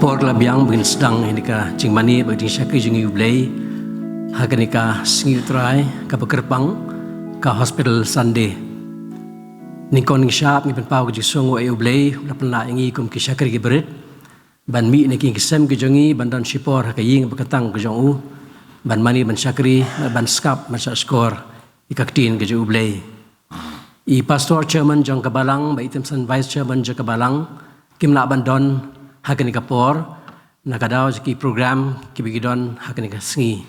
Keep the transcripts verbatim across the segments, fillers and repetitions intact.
Por la biang ba ngin sdang ïa kane ka jingmane bad jingshakri jong ngi ïa U Blei ha kane ka sngi U Trai kaba kyrpang, ka Hospital Sunday. Nyngkong nyngshap ngi pynpaw ka jingsngewnguh ïa U Blei ba u la pynlah ïa ngi kum ki shakri ki barit ban mih na ki ïing ki sem ki jong ngi ban don shipor ha ka ïing ba kyrpang ka jong u, ban mane ban shakri, ban skhem, ban shahshkor ïa ka ktien ka jong U Blei. I Pastor Chairman jong ka Balang bad i Tymmen Vice Chairman jong ka Balang kim lah ban don ha kane ka por na ka daw jong ki program kiba ki don ha kane ka sngi.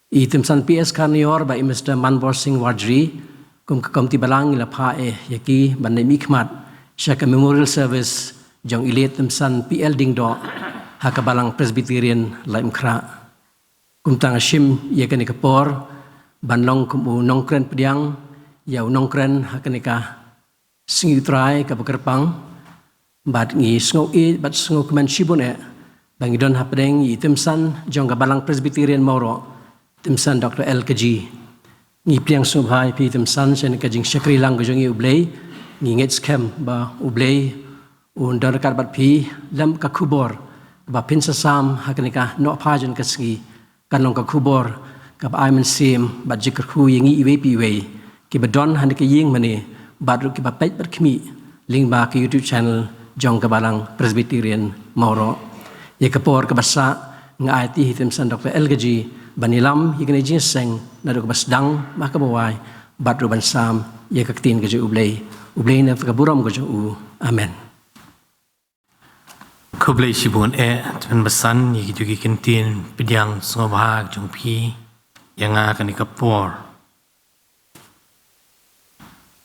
I Tymmen P S Kharnjohor bad i Mister Manbor Singh Warjri, kum ka Komiti Balang ngi la phah eh ïa ki ban leit mihkhmat sha ka Memorial Service jong i late Tymmen P L Diengdoh ha ka Balang Presbyterian Laitumkhrah. Kumta nga shim ïa kane ka por ban long kum u nongkren pdiang ïa u nongkren ha kane ka sngi U Trai kaba kyrpang, bad ngi sngew ïeit bad sngewkmen shibun eh ba ngi don hapdeng i Tymmen jong ka Balang Presbyterian Mawroh, Tymmen Doctor L K G. Ngi pdiang sngewbha ïa phi Tymmen sha kane ka jingshakri lang ka jong ngi ïa U Blei. Ngi ngeit skhem ba U Blei un don ryngkat bad phi lem. Ka khubor kaba phin sa sam ha kane ka nohphah jong ka sngi kan long ka khubor kaba ai mynsiem bad jingkyrkhu ïa ngi iwei pa iwei kiba don ha kane ka ïing mane bad ruh kiba peit bad khmih lyngba ka YouTube channel jong ka Balang Presbyterian Mawroh. Ïa ka por kaba sah nga aiti ha i Tymmen Doctor L K G ban ïalam ïa kane ka jingïaseng naduh kaba sdang bad kaba wai bad ruh ban sam ïa ka ktien ka jong U Blei. U Blei un ai ïa ka burom ka jong u. Amen. Khublei shibun eh Tymmen Basan ïa kito ki ktien pdiang sngewbha jong phi ïa nga ha kane ka por.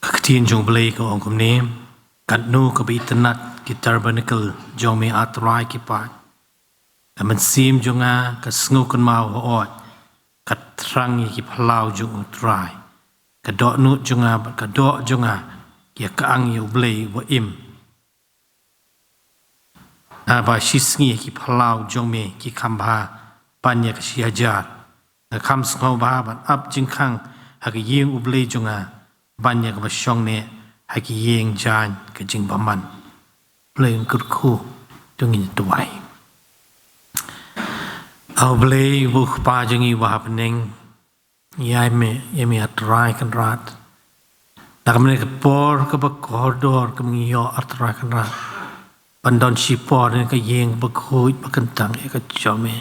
Ka ktien jong U Blei ka ong kumne: Katno kaba itynnad ki tabernacle jong me, A Trai ki paid. Ka mynsiem jong nga ka sngewkynmaw hooid, ka thrang ïa ki phyllaw jong U Trai. Ka dohnud jong nga bad ka doh jong nga ki ïa kyang ïa U Blei uba im. Haba shisngi ki phyllaw jong me ki kham bha ban ïa ka shi hajar. Nga kham sngewbha ban ap jingkhang ha ka ïing U Blei jong nga ban ïa kaba shong ne ha ki ïing jaiñ ka jingbymman. Blei un kyrkhu. To ngin duwai. A Blei U Kpa jong ngi uba ha bneng, ïa me, ïa me A Trai Kynrad. Na ka mynta ka por kaba kordor kaba ngi ïoh A Trai Kynrad ban don shipor ha ka ïing bakhuid bakyntang ïa ka jong me.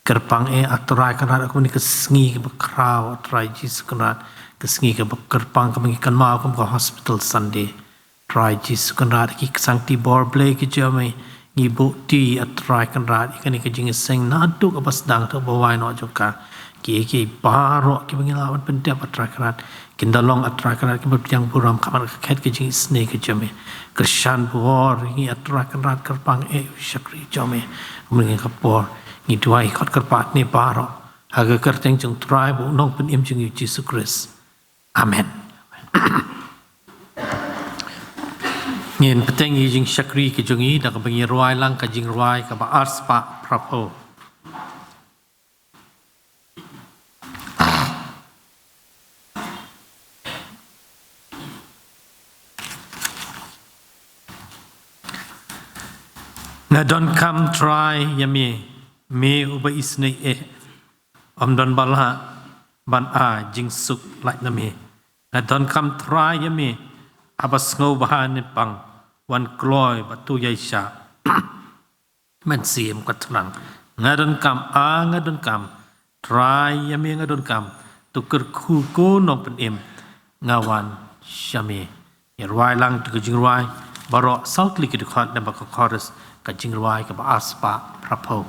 Kyrpang eh A Trai Kynrad, ha ka mynta ka sngi kaba khraw A Trai Jisu Kynrad, ka sngi kaba kyrpang kaba ngi kynmaw kum ka Hospital Sunday. Trai Jisu Kynrad, ki sangti bor Blei ki jong me, ngi buh ti A Trai Kynrad ïa kane ka jingïaseng naduh kaba sdang haduh ba wai noh jong ka. Ki, ki baroh kiba ngi lah ban pyndep A Trai Kynrad, kin da long A Trai Kynrad kiba pdiang burom kham ka khet ka jingisynei ka jong me. Kyrshan bor ïa ngi A Trai Kynrad, kyrpang eh u shakri jong me. Mynta ka por ngi duwai khot kyrpad ne baroh ha ka kyrteng jong U Trai bad U Nongpynim jong ngi U Jisu Khrist. Amen. Ngin bteng ïa ka jingshakri ka jong ngi da kaba ngin rwai lang ka jingrwai kaba arspah phraphew. Nga donkam Trai ïa me, me uba isynei eh. Ym don ba lah ban ai jingsuk lait na me. Nga donkam Trai ïa me, haba sngewbha ne pang, wan kloi bad to ïaishah. Mynsiem ka thnang. Nga donkam, a nga donkam Trai ïa me, nga donkam, to kyrkhu ko Nongpynim. Nga wan sha me. Ngi rwai lang ïa ka jingrwai baroh saw tylli ki dkhot, namar ka chorus, ka jingrwai kaba arspah phraphew.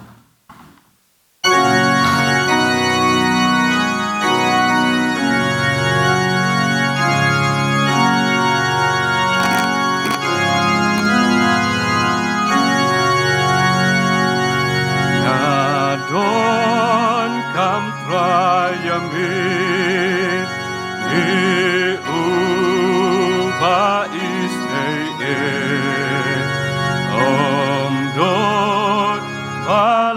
Nga donkam Trai ïa me, me uba isynei eh. Ym don ba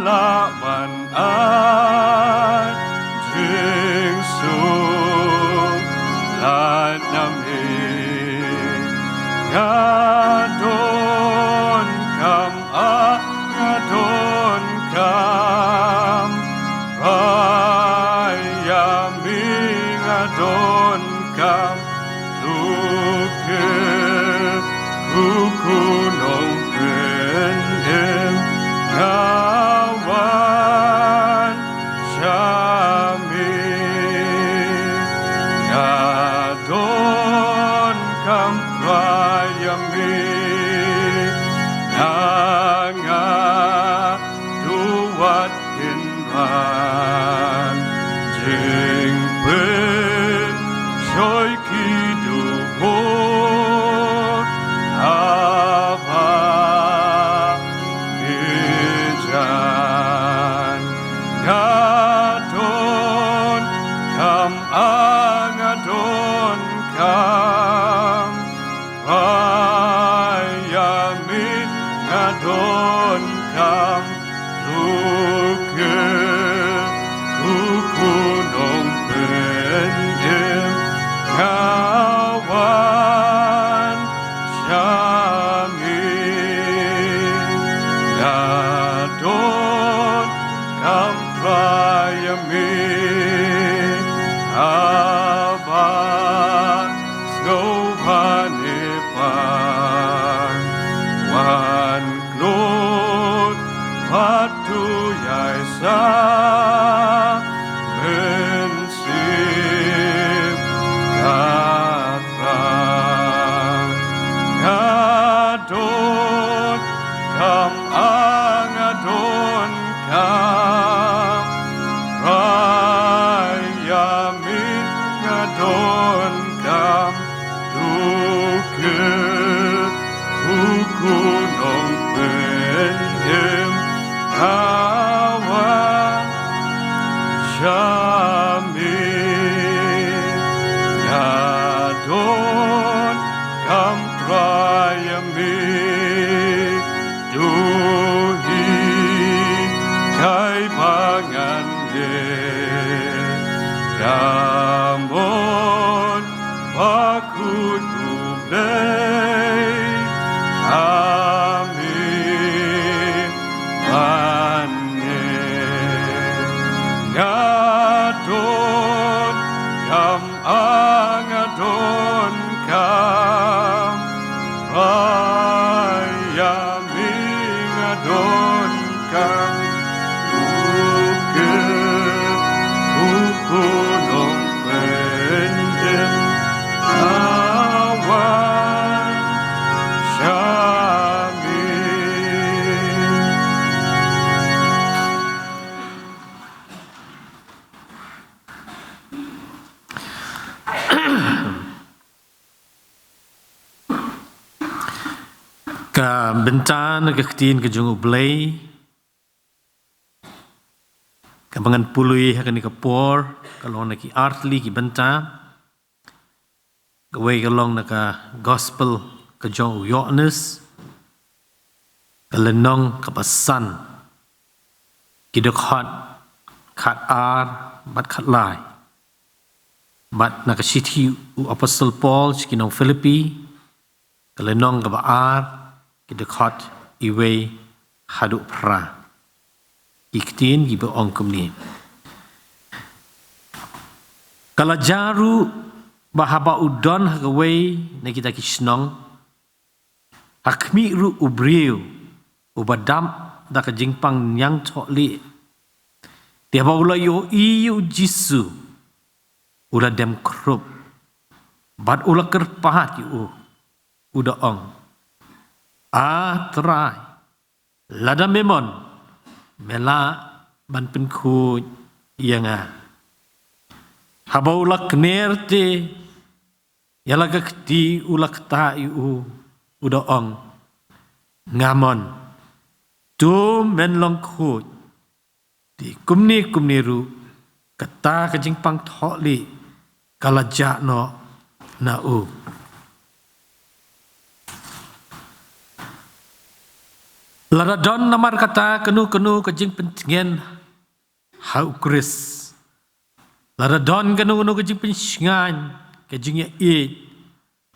Donkam, u kyrkhu nongpynim, nga wan sha me. Nga donkam, Trai, ïa me, haba sngewbha ne pang, wan khlad bad tu ïai sa mynsiem, ka Trai. Nga donkam, ah, nga donkam, Trai, ïa me nga donkam, tu kyrkhu nongpynim, nga wan sha me. Nga donkam, Trai, ïa me, to hikai ba ngan leh ka mon bakhuid U Blei ha me ban neh. Nga donkam, ah, nga donkam, Trai, ïa me nga donkam, tu kyrkhu nongpynim, nga wan sha me. Ka bynta na ka ktien ka jong U Blei kaba ngan pule ha kane ka por ka long na ki artylli ki bynta. Kawei ka long na ka gospel ka jong u Ïoannis, ka lynnong kaba san, ki dkhot khatar bad khatlai. Bad na ka shithi u Apostol Paul sha ki nong Philippi, ka lynnong kaba ar, ki dkhot iwei haduh phra. Ki ktien kiba ong kumne. Ka la jia ruh ba haba u don ha kawei na kita ki shnong, ha khmih ruh u briew uba dap da ka jingpang ñiangthohlieh. Te haba u la ïohi ïa u Jisu, u la dem khrup bad u la kyrpad ïa u, u da ong, "A Trai, lada me mon, me lah ban pynkhuid ïa nga." Haba u la kner te ïa la ka kti, u la ktah ïa u, u da ong, "Nga mon, to men long khuid." Te kumne kumne ruh, kata ka jingpang thohlieh ka la jah noh na u. Lada don namar kata kano kano ka jingpyntngen ha u Khrist, lada don kano kano ka jingpynshngaiñ, ka jingïaieit,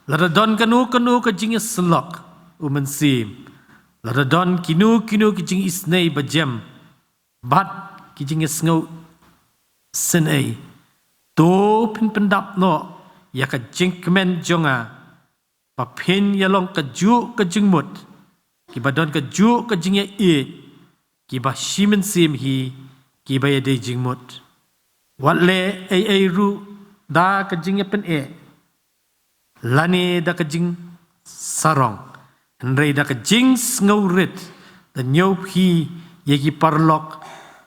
lada don kano kano ka jingïasyllok u Mynsiem, lada don kino kino ki jingisynei ba jem bad ki jingïasngew synei, to phin pyndap noh ïa ka jingkmen jong nga, ba phin ïa long kajuh ka jingmut, kiba don kajuh ka jingïaieit, kiba shi mynsiem hi, kiba ïadei jingmut. Wat leh ei ei ruh da ka jingïapyneh, lane da ka jingsarong, hynrei da ka jingsngewrit, da ñiew phi ïa ki paralok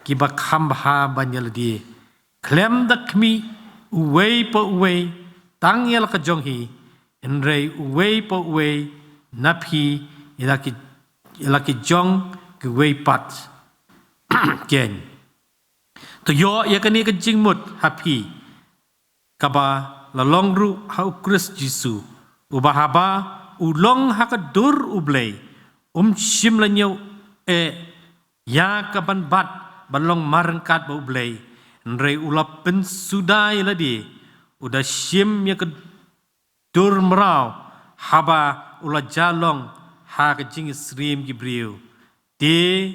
kiba kham bha ban ïa lade. Khlem da khmih uwei pa uwei tang ïa la ka jong hi, hynrei uwei pa uwei na phi ïa la ki, ïa la ki jong kiwei pat. Keiñ. To ïoh ïa kane ka jingmut ha phi, kaba la long ruh ha u Khrist Jisu, uba haba u long ha ka dur U Blei, Um shym la ñiew eh ïa ka ban bat ban long marryngkat bad U Blei. Hynrei u la pynsuda ïa lade, u da shim ïa ka dur mraw haba u la jia long ha ka jingsyriem ki briew. Te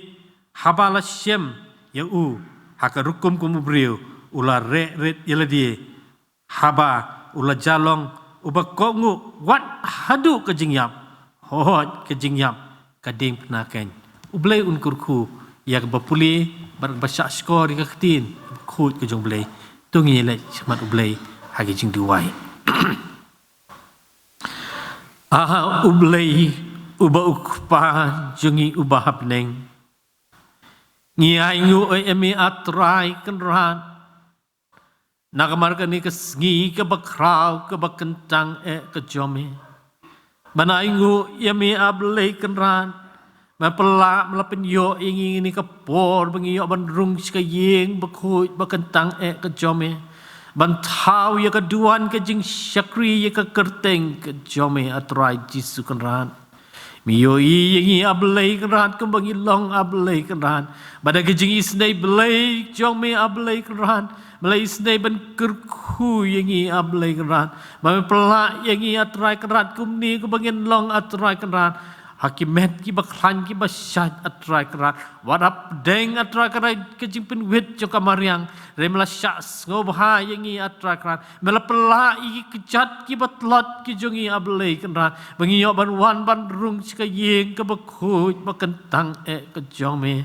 haba la shem ïa u ha ka rukom kum u briew, u la reh rit ïa lade haba u la jia long uba kohnguh wat haduh ka jingïap, hooid ka jingïap ka diengphna keiñ. U Blei un kyrkhu ïa kaba pule bad kaba shahshkor ïa ka ktien khuid ka jong U Blei. To ngin ïaleit shakhmat U Blei ha ka jingduwai. Ah, U Blei, uba U Kpa jong ngi uba ha bneng, ngi ainguh ïa me A Trai Kynrad, namar kane ka sngi kaba khraw kaba kyntang eh ka jong me, ban ainguh ïa me A Blei Kynrad. Me pynlah, me la pynïoh ïa ngi kane ka por ba ngi ïoh ban rung sha ka ïing bakhuid bakyntang eh ka jong me, ban thaw ïa ka duwan ka jingshakri ïa ka kyrteng ka jong me A Trai Jisu Kynrad. Me ïohi ïa ngi A Blei Kynrad kumba ngi long A Blei Kynrad. Bad da ka jingisynei Blei jong me A Blei Kynrad, me la isynei ban kyrkhu ïa ngi A Blei Kynrad. Ba me pynlah ïa ngi A Trai Kynrad kumne kumba ngin long A Trai Kynrad, ha ki met kiba khlaiñ kiba shait A Trai Kynrad. Wat hapdeng A Trai Kynrad ka jingpynwit jong ka mariang, hynrei me la shah sngewbha ïa ngi A Trai Kynrad. Me la pynlah ïa ki kjat kiba tlot ki jong ngi A Blei Kynrad, ba ngi ïoh ban wan ban rung sha ka ïing kaba khuid bakyntang eh ka jong me.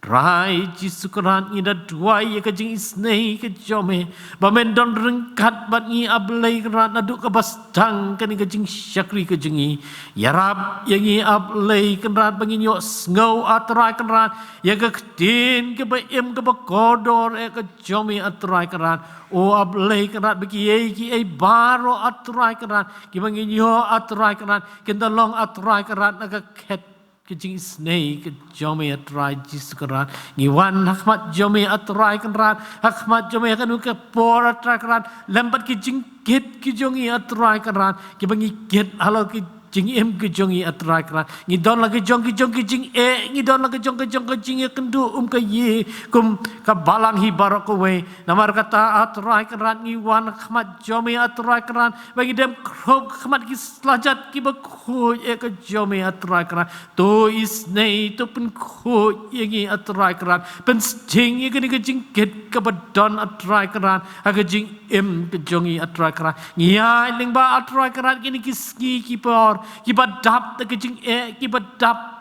Trai Jisu Kynrad, ngi da duwai ïa ka jingisynei ka jong me, ba men don ryngkat bad ngi A Blei Kynrad naduh kaba sdang kane ka jingshakri ka jong ngi. Ïarap ïa ngi A Blei Kynrad ba ngin ïohsngew A Trai Kynrad ïa ka ktien kaba im kaba kordor eh ka jong me A Trai Kynrad. O A Blei Kynrad, ba kiei kiei baroh A Trai Kynrad kiba ngin ïoh A Trai Kynrad, kin da long A Trai Kynrad na ka khet ka jingisynei ka jong me A Trai Jisu Kynrad. Ngi wan ha khmat jong me A Trai Kynrad, ha khmat jong me ha kano ka por A Trai Kynrad, lem bad ki jingkit ki jong ngi A Trai Kynrad, kiba ngi kit halor ki jingim ki jong ngi A Trai Kynrad. Ngi don la ki jong ki jong ki jingeh, ngi don la ki jong ki jong ki jingïakynduh um ka ïing kum ka balang hi baroh kawei. Namar kata A Trai Kynrad, ngi wan ha khmat jong me A Trai Kynrad, ba ngi dem khrup ha khmat ki slajat kiba khuid eh ka jong me A Trai Kynrad. To isynei, to pynkhuid ïa ngi A Trai Kynrad. Pynsting ïa kane ka jingkit kaba don A Trai Kynrad ha ka jingim ka jong ngi A Trai Kynrad. Ngi ïaid lyngba A Trai Kynrad kine ki sngi ki por kiba dap da ka jingeh, kiba dap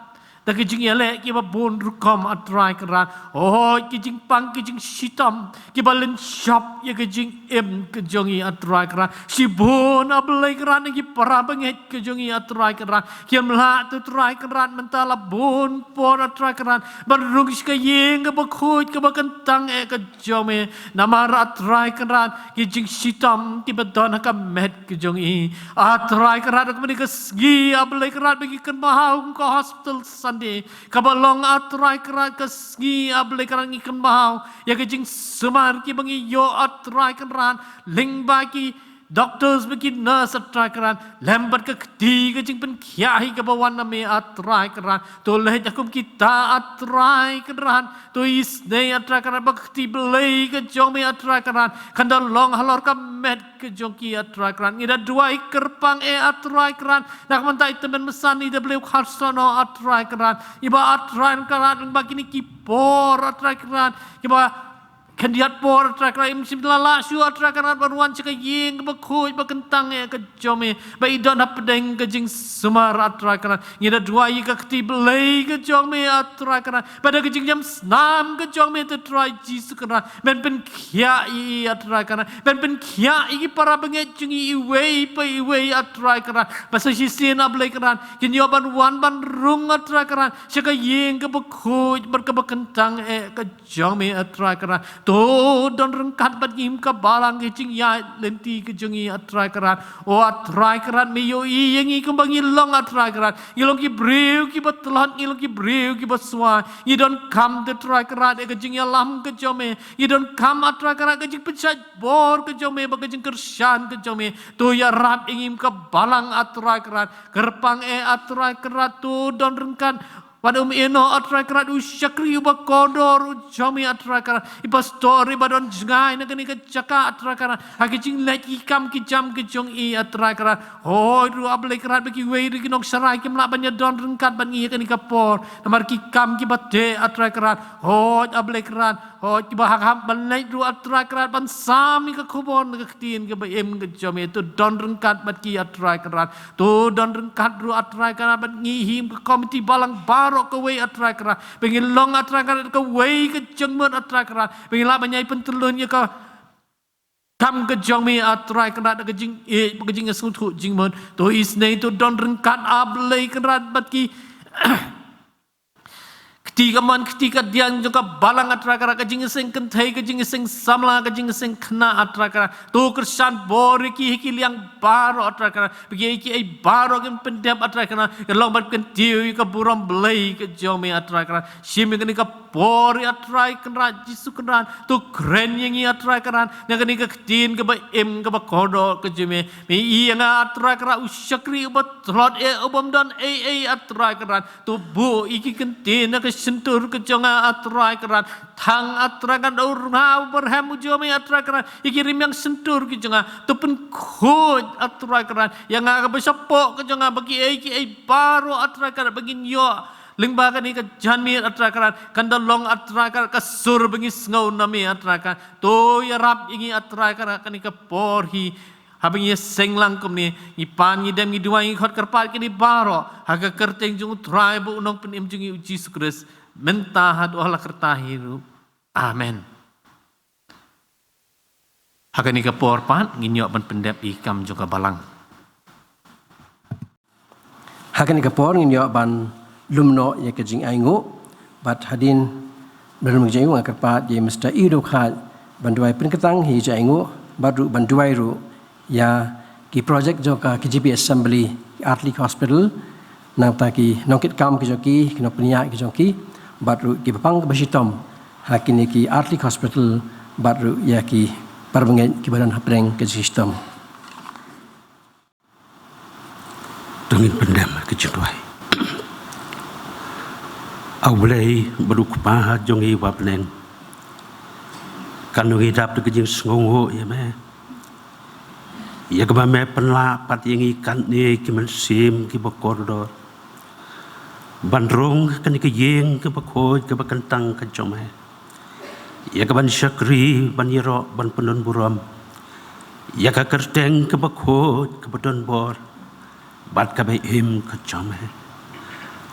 da ka jingïaleh kiba bun rukom A Trai Kynrad. Hooid, ki jingpang, ki jingshitom kiba lynshop ïa ka jingim ka jong ngi A Trai Kynrad. Shibun A Blei Kynrad na ki para bangeit ka jong ngi A Trai Kynrad kim lah, to Trai Kynrad, mynta la bun por A Trai Kynrad ban rung sha ka ïing kaba khuid kaba kyntang eh ka jong me. Namar A Trai Kynrad, ki jingshitom kiba don ha ka met ka jong ngi A Trai Kynrad, ha kane ka sngi A Blei Kynrad, ba ngi kynmaw kum ka Hospital Sunday kaba long A Trai Kynrad, ka sngi A Blei Kynrad ngi kynmaw ïa ka jingsumar kiba ngi ïoh A Trai Kynrad, lyngba ki doctors bad ki nurse A Trai Kynrad, lem bad ka kti ka jingpynkhiah hi kaba wan na me A Trai Kynrad. To leit ha kum kita A Trai Kynrad, to isynei A Trai Kynrad ba ka kti Blei ka jong me A Trai Kynrad kan da long halor ka met ka jong ki A Trai Kynrad. Ngi da duwai kyrpang eh A Trai Kynrad na ka bynta i tymmen basan i da Blei u Kharson A Trai Kynrad, iba A Trai Kynrad lyngba kine ki por A Trai Kynrad kiba khyndiat por A Trai Kynrad, im shym la lah shuh A Trai Kynrad ban wan sha ka ïing kaba khuid bakyntang eh ka jong me, ba i don hapdeng ka jingsumar A Trai Kynrad. Ngi da duwai ïa ka kti Blei ka jong me A Trai Kynrad, ba da ka jingïam snam ka jong me, to Trai Jisu Kynrad, men pynkhiah ïa i A Trai Kynrad, men pynkhiah ïa ki para bangeit jong i iwei pa iwei A Trai Kynrad, ba sa shisien A Blei Kynrad kin ïoh ban wan ban rung A Trai Kynrad sha ka ïing kaba khuid bad kaba kyntang eh ka jong me A Trai Kynrad. To don ryngkat bad ngi ha ka balang ka jingïaid lynti ka jong ngi, A Trai Kynrad. O A Trai Kynrad, me ïohi ïa ngi kumba ngi long, A Trai Kynrad. Ngi long ki briew kiba tlot, ngi long ki briew kiba swai. Ngi donkam, A Trai Kynrad, ïa ka jingïalam ka jong me. Ngi donkam, A Trai Kynrad, ka jingpynshait bor ka jong me bad ka jingkyrshan ka jong me. To ïarap ïa ngi ha ka balang, A Trai Kynrad. Kyrpang eh, A Trai Kynrad, to don ryngkat bad um ïehnoh, A Trai Kynrad, u shakri uba kordor u jong me, A Trai Kynrad, i pastor iba don jngai na kane ka jaka, A Trai Kynrad, ha ki jingleh ki kam ki jam ki jong i, A Trai Kynrad. Hooid ruh, A Blei Kynrad, ba kiwei ruh ki nongsharai kim lah ban ïadon ryngkat bad ngi ha kane ka por namar ki kam kiba teh, A Trai Kynrad. Hooid, A Blei Kynrad, hooid, kiba hap ban leit ruh, A Trai Kynrad, ban sam ïa ka khubor na ka ktien kaba im ka jong me. To don ryngkat bad ki, A Trai Kynrad. To don ryngkat ruh, A Trai Kynrad, bad ngi ha ka komiti balang baroh kawei, A Trai Kynrad, ba ngin long, A Trai Kynrad, kawei ka jingmut, A Trai Kynrad, ba ngin lah ban ïai pyntylun ïa ka kam ka jong me, A Trai Kynrad, da ka jingïeit bad ka jingsngewthuh jingmut. To isynei to don ryngkat, A Blei Kynrad, bad ki kti kamon kti kadiang jong ka balang, A Trai Kynrad, ka jingïaseng kynthei, ka jingïaseng samla, ka jingïaseng khynnah, A Trai Kynrad. To kyrshan bor ïa ki ha ki liang baroh, A Trai Kynrad, ba kiei kiei baroh kin pyndep, A Trai Kynrad, kin long ban kyntiew ïa ka burom Blei ka jong me, A Trai Kynrad. Shim ïa kane ka por, A Trai Kynrad, Jisu Kynrad, to kren ïa ngi, A Trai Kynrad, na kane ka ktien kaba im kaba kordor ka jong me. Me ïohi ïa nga, A Trai Kynrad, u shakri uba tlot eh, u bym don ei ei, A Trai Kynrad. To buh ïa ki kyntien na ka shyntur ka jong nga, A Trai Kynrad. Thang, A Trai Kynrad, da u rnga uba rhem u jong me, A Trai Kynrad, ïa ki rmiang shyntur ki jong nga. To pynkhuid, A Trai Kynrad, ïa nga kaba shapoh ka jong nga, ba kiei kiei baroh, A Trai Kynrad, ba ngin ïoh lyngba kane ka janmiet, A Trai Kynrad, kan da long, A Trai Kynrad, ka sur ba ngi sngew na me, A Trai Kynrad. To ïarap ïa ngi, A Trai Kynrad, kane ka por hi. Haba ngi ïaseng lang kumne, ngi pan, ngi dem, ngi duwai, ngi khot kyrpad kine baroh ha ka kyrteng jong U Trai bad U Nongpynim jong ngi, U Jisu Khrist, mynta haduh hala karta hi ruh. Amen. Ha kane ka por pat ngin ïoh ban pyndep ïa ka kam jong ka balang. Ha kane ka por ngin ïoh ban lum noh ïa ka jingainguh, bad hadien ba lum ïa ka jingainguh, nga kyrpad ïa i Mister Ido Khaid ban duwai pynkyrteng ïa ka jingainguh, bad ruh ban duwai ruh ïa ki projek jong ka K J P Assembly, Artylli Hospital, nangta ki nongkitkam ki jong ki, ki nongpynïaid ki jong ki, bad ruh kiba pang kiba shitom ha kine ki Artylli Hospital, bad ruh ïa ki para bangeit kiba don hapdeng ka jingshitom. To ngin pyndem ka jingduwai. A Blei bad U Kpa jong ngi uba ha bneng, katno ngi dap da ka jingsngewnguh ïa me, ïa kaba me pynlah pat ïa ngi katne ki mynsiem kiba kordor ban rung ha kane ka ïing kaba khuid kaba kyntang ka jong me, ïa kaban shakri, ban ïaroh, ban pyndonburom ïa ka kyrteng kaba khuid, kaba donbor bad kaba im ka jong me.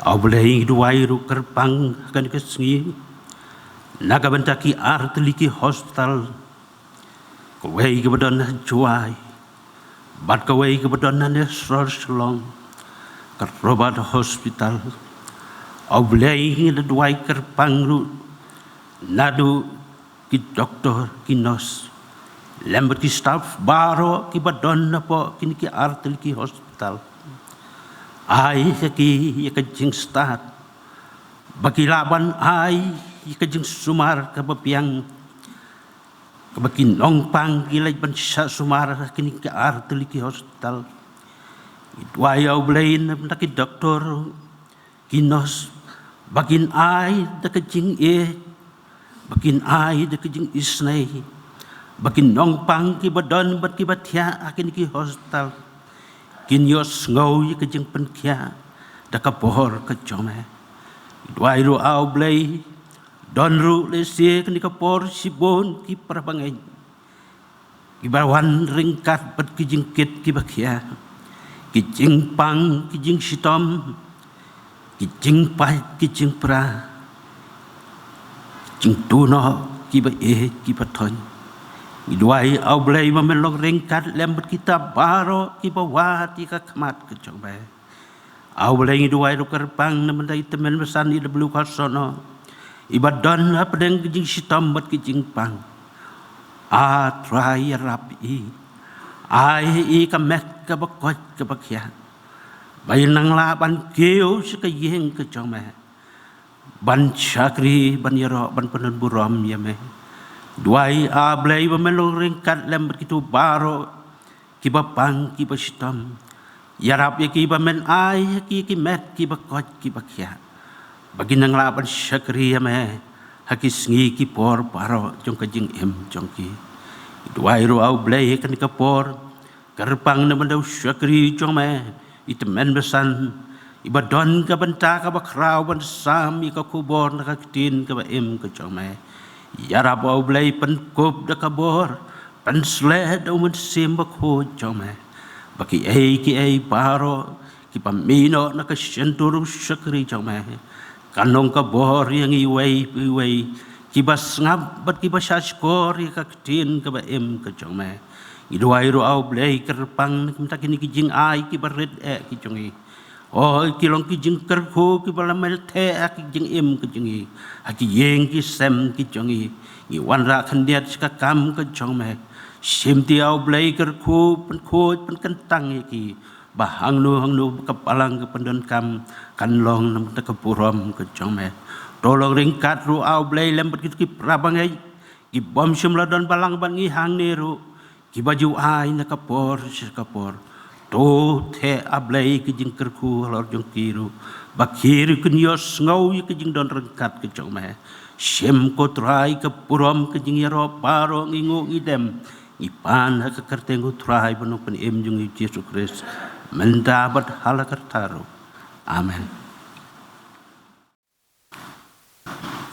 A Blei, ngi duwai ruh kyrpang ha kane ka sngi na ka bynta ki artylli ki hospital, kawei kaba don ha Jowai bad kawei kaba don hangne ha sor Shillong, ka Robert Hospital. A Blei, ngi la duwai kyrpang ruh naduh ki doktor, ki nurse, lem bad ki staff baroh kiba don napoh kine ki artylli ki hospital. Ai ha ki ïa ka jingstad ba ki lah ban ai ïa ka jingsumar kaba biang, kaba ki nongpang ki leit ban shah sumar ha kine ki artylli ki hospital. Ngi duwai, A Blei, na ka bynta ki doktor, ki nurse, ba kin ai da ka jingïeit, ba kin ai da ka jingisynei, ba ki nongpang kiba don bad kiba thiah ha kine ki hospital kin ïohsngew ïa ka jingpynkhiah da ka bor ka jong me. Ngi duwai ruh, A Blei, don ruh lehse ha kane ka por shibun ki para bangeit kiba wan ryngkat bad ki jingkit kiba khia, ki jingpang, ki jingshitom, ki jingpait, ki jingpra, ki jingduh noh kiba ïeit kiba thoiñ. Ngi duwai, A Blei, ba men long ryngkat lem bad kita baroh kiba wad ïa ka khmat ka jong me. A Blei, ngi duwai ruh kyrpang na ka bynta i Tymmen Basan E W Kharsaw noh, iba don hapdeng ka jingshitom bad ka jingpang. A Trai, ïarap ïa i. Ai ïa i ka met kaba koit kaba khiah, ba i nang lah ban kiew sha ka ïing ka jong me, ban shakri, ban ïaroh, ban pyndonburom ïa me. Duwai, A Blei, ba men long ryngkat lem bad kito baroh kiba pang, kiba shitom. Ïarap ïa ki ba men ai ha ki ki met kiba koit kiba khiah, ba kin nang lah ban shakri ïa me ha ki sngi ki por baroh jong ka jingim jong ki. Duwai ruh, A Blei, ha kane ka por, kyrpang na bynta u shakri jong me, i tymmen basan, iba don ka bynta kaba khraw ban sam ïa ka khubor na ka ktien kaba im ka jong me. Ïarap, A Blei, pynkup da ka bor, pynsleh da u Mynsiem Bakhuid jong me, ba kiei kiei baroh kiba mih noh na ka shyntur u shakri jong me, kan long ka bor ïa ngi iwei pa iwei kiba sngap bad kiba shahshkor ïa ka ktien kaba im ka jong me. Ngi duwai ruh, A Blei, kyrpang na ka bynta kine ki jingai kiba rit eh ki jong ngi. O, ki long ki jingkyrkhu kiba la mel theh ha ki jingim ki jong ngi, ha ki ïing ki sem ki jong ngi. Ngi wanrah khyndiat sha ka kam ka jong me. Shim ti, A Blei, kyrkhu, pynkhuid, pynkyntang ïa ki, ba hangno hangno ba ka balang ka pyndonkam kan long na ka bynta ka burom ka jong me. To long ryngkat ruh, A Blei, lem bad kito ki para bangeit kibym shym la don balang bad ngi hangne ruh, kiba ju ai na ka por sha ka por. To theh, A Blei, ka jingkyrkhu halor jong ki ruh, ba ki ruh kin ïohsngew ïa ka jingdon ryngkat ka jong me. Shim, ko Trai, ka burom ka jingïaroh baroh, ngi nguh ngi dem, ngi pan ha ka kyrteng u Trai bad Nongpynim jong ngi Jisu Khrist, mynta bad hala karta ruh. Amen.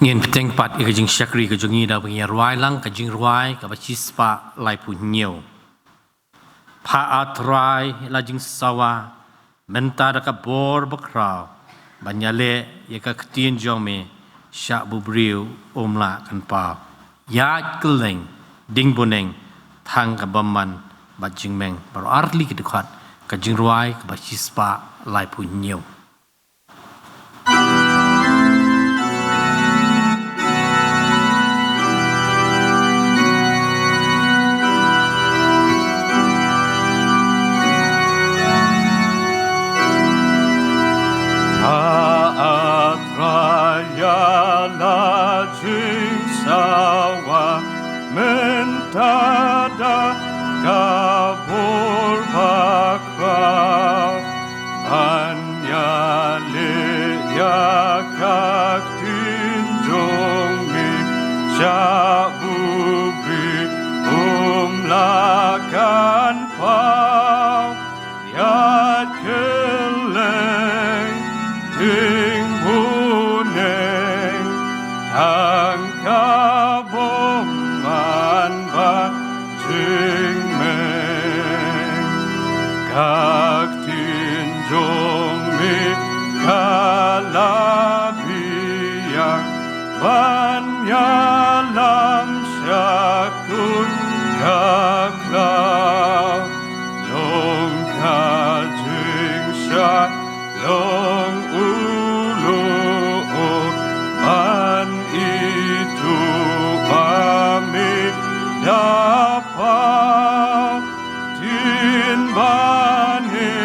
Ngin bteng pat ïa ka jingshakri ka jong ngi da ba ngin ïa rwai lang ka jingrwai kaba shispah laiphew hynñiew. Pha, A Trai, la jingsawa mynta da ka bor bakhraw, ban ïaleh ïa ka ktien jong me sha uba u briew um lah kan paw. Ïaid kylleng, ding bneng, thang ka bymman bad jingmeng. Baroh artylli ki dkhot, ka jingrwai kaba shispah laiphew hynñiew. A Trai, ïa la jingsawa mynta da ka bor bakhraw, ban ïaleh ïa ka ktien jong me sha uba u briew um lah kan paw. Ïaid kylleng, ding bneng, thang ka bymman bad jingmeng. Ka ktien jong me ka la biang, ban ïalam sha kut ka khlaw. Long ka jingshai, long u luh ban ithuh ba me da paw. Ktien bane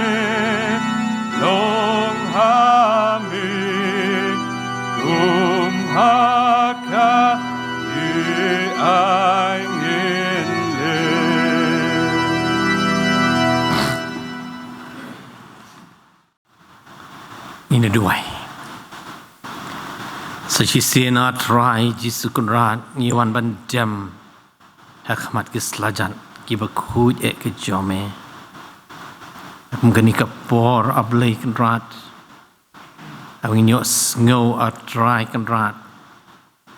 long ha me, kum ha ka ïing ai ngin leh. Ngin ïa duwai. Sa shisien, A Trai Jisu Kynrad, ngi wan ban dem ha khmat ki slajat kiba khuid eh ki jong me. Kum kane ka por, A Blei Kynrad, haba ngin ïohsngew, A Trai Kynrad,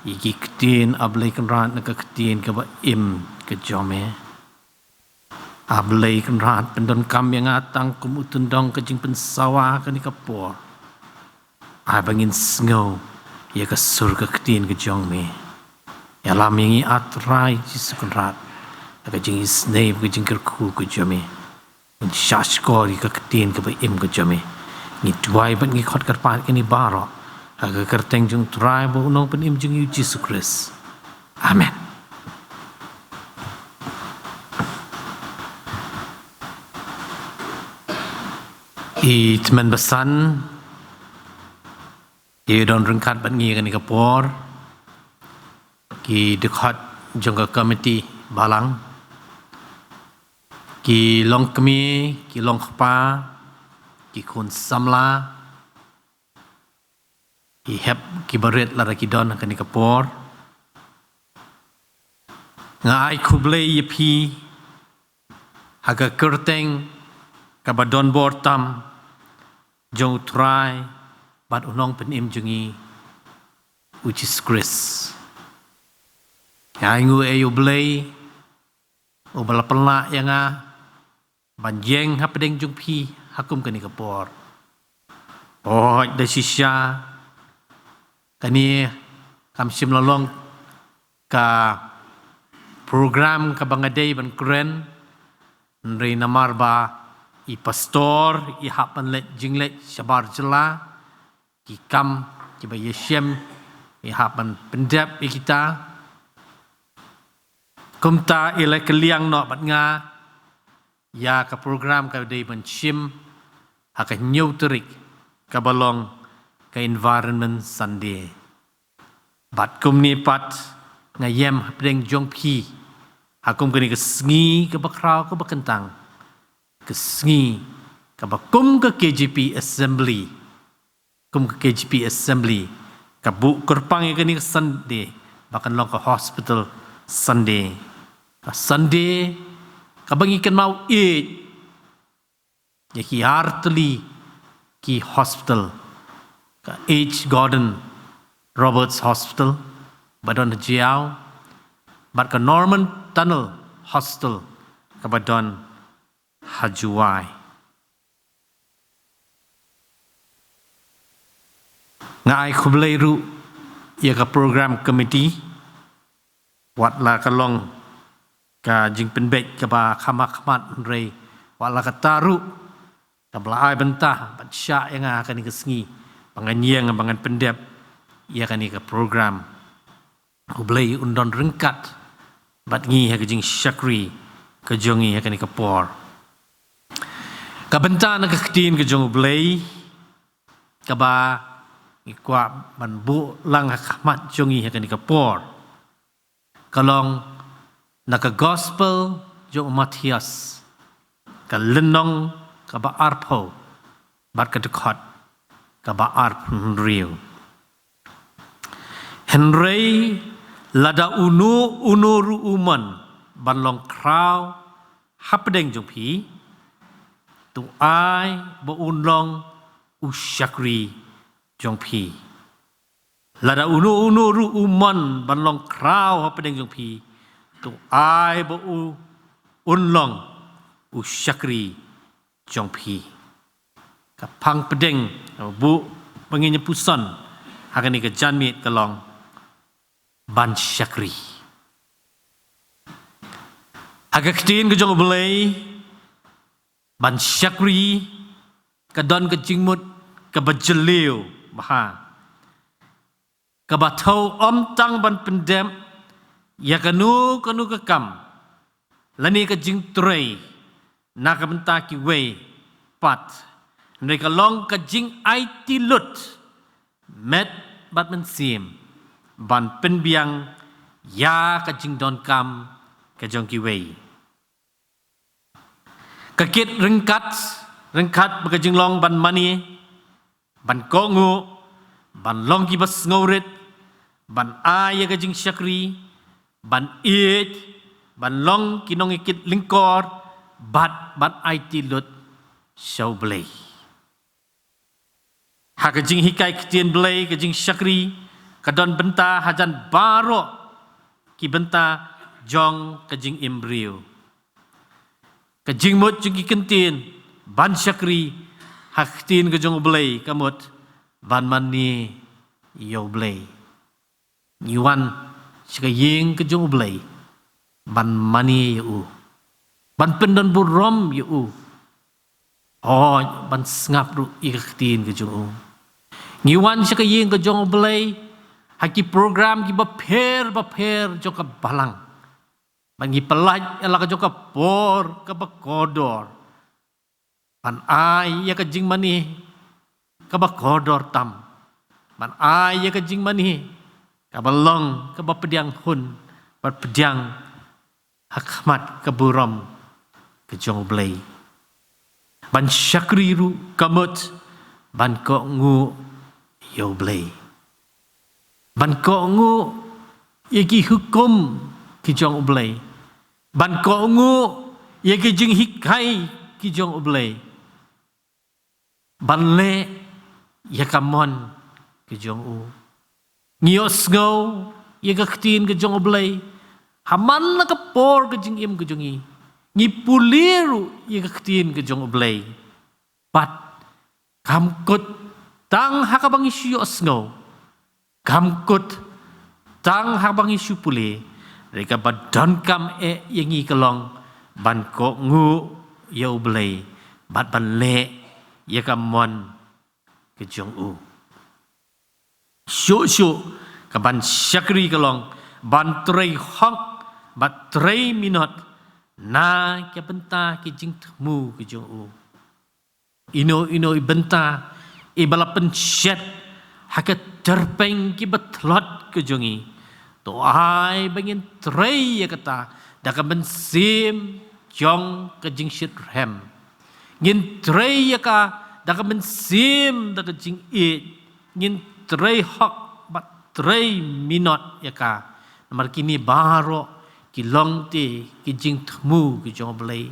ïa ki ktien, A Blei Kynrad, na ka ktien kaba im ka jong me. A Blei Kynrad, pyndonkam ïa nga tang kum u tyndong ka jingpynsawa kane ka por, haba ngin sngew ïa ka sur ka ktien ka jong me. Ïalam ïa ngi, A Trai Jisu Kynrad, ha ka jingisynei, ka jingkyrkhu ka jong me. Ngin shahshkor ïa ka ktien kaba im ka jong me. Ngi duwai bad ngi khot kyrpad kine baroh Ha ka kyrteng jong u Trai bad u Nongpynim jong ngi u Jisu Khrist. Amen. I tymmen basan, i don ryngkat bad ngi ha kane ka por, ki dkhot jong ka komiti balang, ki longkmie, ki longkpa, ki khun samla, ki hep ki barit lada ki don ha kane ka por. Nga ai khublei ïa phi ha ka kyrteng kaba don bor tam jong u Trai bad u Nongpynim jong ngi u Jisu Khrist. Nga ai nguh ïa u Blei uba la pynlah ïa nga ban ïeng hapdeng jong phi ha kum kane ka por. Poi da shisha, kane kam shym la long ka program kaba nga dei ban kren, hynrei namar ba i pastor i hap ban leit jingleit shabar jylla, ki kam kiba ïashem i hap ban pyndep ïa kita. Kumta i la kylliang noh bad nga ïa ka program ka dei ban shim ha ka hynñiew tarik kaba long ka Environment Sunday. Bad kumne pat nga ïeng hapdeng jong phi ha kum kane ka sngi kaba khraw kaba kyntang, ka sngi kaba kum ka K J P Assembly, kum ka K J P Assembly ka buh kyrpang ïa kane ka Sunday ba kan long ka Hospital Sunday. Ka Sunday kaba ngi kynmaw ïa ki artylli ki hospital, ka H Gordon Roberts Hospital ba don ha Jaïaw, bad ka Norman Tunnel Hospital kaba don ha Jowai. Nga ai khublei ruh ïa ka program committee, wat la ka long ka jingpynbeit kaba kham ha khmat, hynrei wat la kata ruh kaba la ai bynta bad shah ïa nga ha kane ka sngi ba ngan ïeng ba ngan pyndep ïa kane ka program. U Blei un don ryngkat bad ngi ha ka jingshakri ka jong ngi ha kane ka por. Ka bynta na ka ktien ka jong U Blei kaba ngi kwah ban buh lang ha khmat jong ngi ha kane ka por ka long na ka Gospel jong u Mathaios, ka lynnong kaba arphew bad ka dkhot kaba arphew hynriew. Hynrei lada uno uno ruh u mon ban long khraw hapdeng jong phi, to ai ba un long u shakri jong phi. Lada uno uno ruh u mon ban long khraw hapdeng jong phi, to ai ba u un long u shakri jong phi. Ka phang pdeng, ka buh ba ngin ïa puson ha kane ka janmiet ka long ban shakri. Ha ka ktien ka jong U Blei, ban shakri ka don ka jingmut kaba jylliew bha, kaba thew ym tang ban pyndep ïa kano kano ka kam lane ka jingtrei na ka bynta kiwei pat, hynrei ka long ka jingaiti lut met bad mynsiem ban pynbiang ïa ka jingdonkam ka jong kiwei. Ka kit ryngkat, ryngkat bad ka jinglong ban mane, ban kohnguh, ban long kiba sngewrit, ban ai ïa ka jingshakri, ban ïeit, ban long ki nongïakit lyngkor, bad ban aiti lut sha U Blei. Ha ka jinghikai ktien Blei, ka jingshakri ka don bynta hajan baroh ki bynta jong ka jingim briew. Ka jingmut jong ki ktien ban shakri ha ka ktien ka jong U Blei ka mut ban mane ïa U Blei. Ngi wan sha ka ïing ka jong U Blei ban mane ïa u, ban pyndonburom ïa u, hooid ban sngap ruh ïa ka ktien ka jong u. Ngi wan sha ka ïing ka jong U Blei ha ki program kiba pher bapher jong ka balang. Ba ngi pyllait ïa la ka jong ka por kaba kordor ban ai ïa ka jingmane kaba kordor tam, ban ai ïa ka jingmane kaba long kaba pdiang hun bad pdiang ha khmat ka burom ka jong U Blei. Ban shakri ruh ka mut ban kohnguh ïa U Blei, ban kohnguh ïa ki hukum ki jong U Blei, ban kohnguh ïa ki jinghikai ki jong U Blei, ban leh ïa ka mon ka jong U. Ngi ïohsngew ïa ka ktien ka jong U Blei ha man la ka por ka jingim ka jong ngi. Ngi pule ruh ïa ka ktien ka jong U Blei. Bad kam kut tang ha kaba ngi shu ïohsngew, kam kut tang ha kaba ngi shu pule, hynrei kaba donkam eh ïa ngi ka long ban kohnguh ïa U Blei bad ban leh ïa ka mon ka jong U. Shuh shuh ka ban shakri ka long ban trei hok bad trei minot na ka bynta ki jingthmu ki jong U. Ino ino i bynta iba la pynshet ha ka tyrpeng kiba tlot ka jong ngi, to ai ba ngin trei ïa kata da ka mynsiem jong ka jingshitrhem. Ngin trei ïa ka da ka mynsiem da ka jingïeit. Ngin trei hok bad trei minot ïa ka. Namar kine baroh ki long te ki jingthmu ki jong U Blei.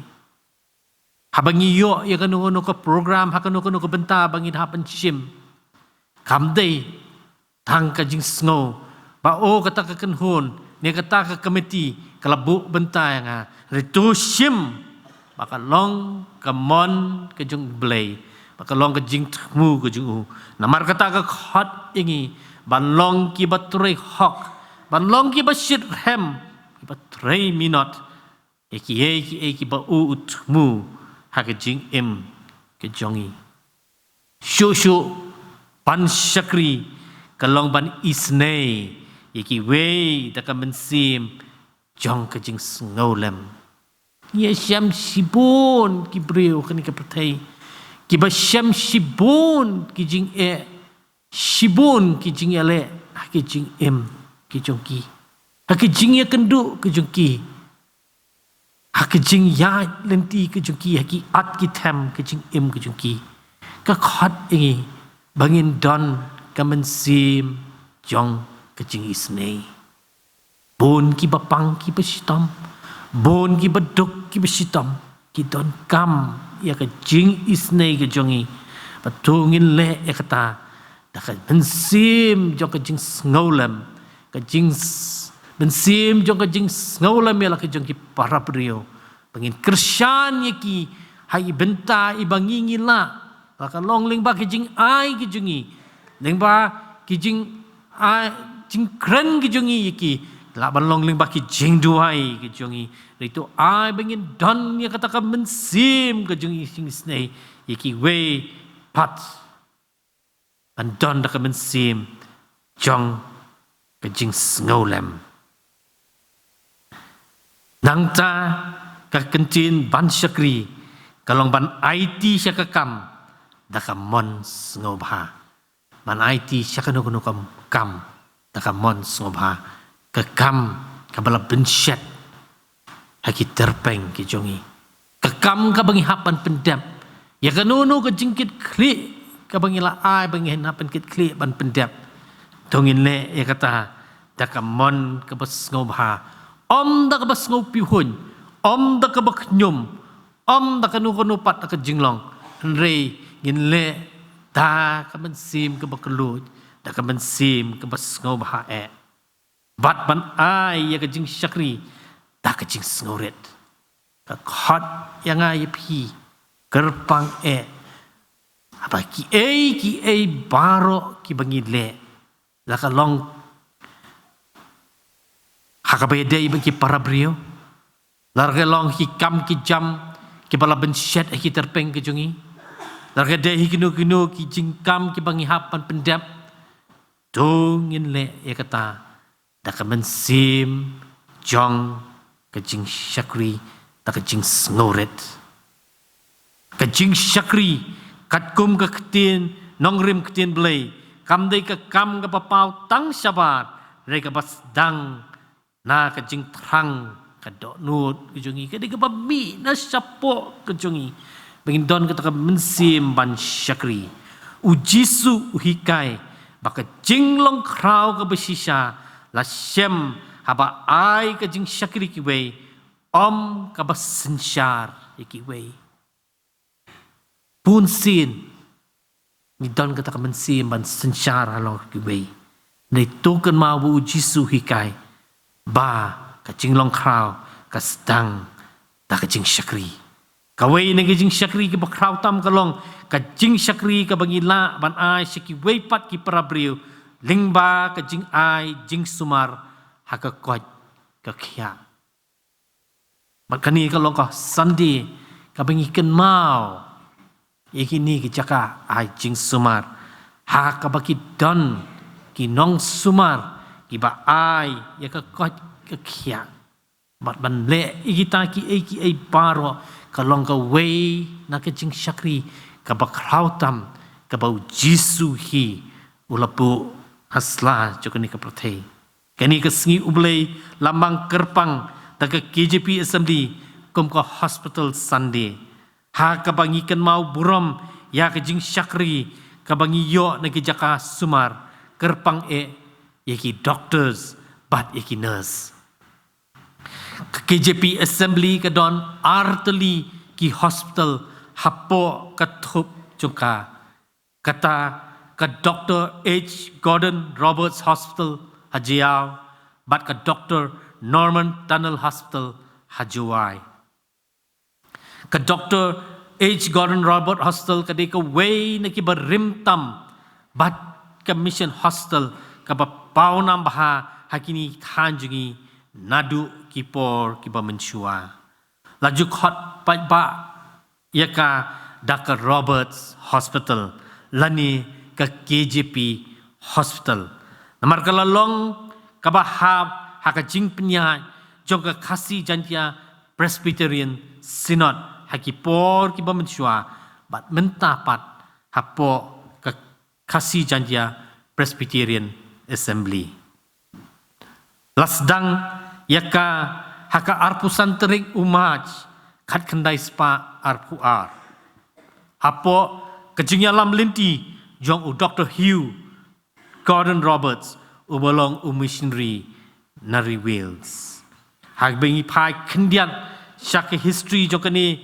Haba ngi ïoh ïa kano kano ka program ha kano kano ka bynta ba ngi da hap ban shim, kam dei tang ka jingsngew ba, oh, kata ka kynhun ne kata ka komiti ka la buh bynta ïa nga. Hynrei to shim ba ka long ka mon ka jong U Blei, ba ka long ka jingthmu ka jong U. Namar kata ka khot ïa ngi ban long kiba trei hok, ban long kiba shitrhem, kiba trei minot ïa kiei kiei kiba U u thmu ha ka jingim ka jong ngi. Shuh shuh ban shakri ka long ban isynei ïa kiwei da ka mynsiem jong ka jingsngewlem. Ngi ïa shem shibun ki briew kane ka pyrthei kiba shem shibun ki jingeh, shibun ki jingïaleh ha ki jingim ki jong ki, ha ki jingïakynduh ki jong ki, ha ki jingïaid lynti ki jong ki, ha ki at ki them ki jingim ki jong ki. Ka khot ïa ngi ba ngin don ka mynsiem jong ka jingisynei. Bun kiba pang kiba shitom, bun kiba duk kiba shitom, ki donkam ïa ka jingisynei ka jong ngi. Bad to ngin leh ïa kata da ka mynsiem jong ka jingsngewlem, ka jing s-, mynsiem jong ka jingsngewlem ïa la ka jong ki para briew. Ba ngin kyrshan ïa ki ha i bynta iba ngi ngi lah, la ka long lyngba ki jingai ki jong ngi, lyngba ki jing, ai, jingkren ki jong ngi ïa ki, lah ban long lyngba ki jingduwai ki jong ngi. Hynrei to ai ba ngin don ïa kata ka mynsiem ka jong i jingisynei ïa kiwei pat, ban don da ka mynsiem jong ka jingsngewlem. Nangta ka kyntien ban shakri ka long ban aiti sha ka kam da ka mon sngewbha. Ban aiti sha kano kano ka kam da ka mon sngewbha. Ka kam kaba la pynshet ha ki tyrpeng ki jong ngi. Ka kam kaba ngi hap ban pyndep ïa kano kano ka jingkitkhlieh kaba ngi la ai ba ngi hap ban kitkhlieh ban pyndep. To ngin leh ïa kata da ka mon kaba sngewbha, ym da kaba sngewpyrshah, ym da kaba khñium, ym da kano kano pat da ka jinglong. Hynrei ngin leh da ka mynsiem kaba kylluid, da ka mynsiem kaba sngewbha eh. Bad ban ai ïa ka jingshakri da ka jingsngewrit. Ka khot ïa nga ïa phi, kyrpang eh, haba kiei kiei baroh kiba ngi leh, la ka long ha kaba ïadei bad ki para briew, la ka long ki kam ki jam kiba la pynshet ha ki tyrpeng ki jong ngi, Lada ka dei hi kino kino ki jingkam kiba ngi hap ban pyndep, to ngin leh ïa kata da ka mynsiem jong ka jingshakri, da ka jingsngewrit. Ka jingshakri katkum ka ktien nongrim ktien Blei kam dei ka kam kaba paw tang shabar, hynrei kaba sdang na ka jingthrang ka dohnud ka jong ngi, ka dei kaba mih na shapoh ka jong ngi, ba ngin don kata ka mynsiem ban shakri. U Jisu u hikai ba ka jinglong khraw kaba shisha la shem haba ai ka jingshakri kiwei, ym kaba synshar ïa kiwei. Bun sien ngi don kata ka mynsiem ban synshar halor kiwei. Hynrei to kynmaw ba u Jisu u hikai ba ka jinglong khraw ka sdang da ka jingshakri. Kawei na ka jingshakri kaba khraw tam ka long ka jingshakri kaba ngi lah ban ai sha kiwei pat ki para briew lyngba ka jingai jingsumar ha ka koit ka khiah. Bad kane ka long ka Sunday kaba ngi kynmaw ïa kine ki jaka ai jingsumar, ha kaba ki don ki nongsumar kiba ai ïa ka koit ka khiah. Bad ban leh ïa kita kiei kiei baroh ka long kawei na ka jingshakri kaba khraw tam kaba u Jisu hi u la buh ha sla jong kane ka pyrthei. Kane ka sngi U Blei la mang kyrpang da ka K J P Assembly kum ka Hospital Sunday, ha kaba ngi kynmaw burom ïa ka jingshakri kaba ngi ïoh na ki jaka sumar, kyrpang eh ïa ki doctors bad ïa ki nurse. Ka K J P Assembly ka don ar tylli ki hospital hapoh ka thup jong ka. Kata ka Doctor H Gordon Roberts Hospital ha Jaïaw bad ka Doctor Norman Tunnell Hospital ha Jowai. Ka Doctor H Gordon Roberts Hospital ka dei kawei na kiba rim tam bad ka Mission Hospital kaba pawnam bha ha kine ki thaiñ jong ngi naduh ki por kiba mynshuwa. La ju khot paidbah ïa ka da ka Roberts Hospital lane ka K J P Hospital. Namar ka la long kaba hap ha ka jingpynïaid jong ka Khasi Jaiñtia Presbyterian Synod ha ki por kiba mynshuwa bad mynta pat hapoh ka Khasi Jaiñtia Presbyterian Assembly. La sdang ïa ka ha ka arphew san tarik u March khatkhyndai spah arphew ar. Hapoh ka jingïalam lynti jong u Doctor Hugh Gordon Roberts uba long u missionary na ri Wales. Haba ngi phai khyndiat sha ka history jong kane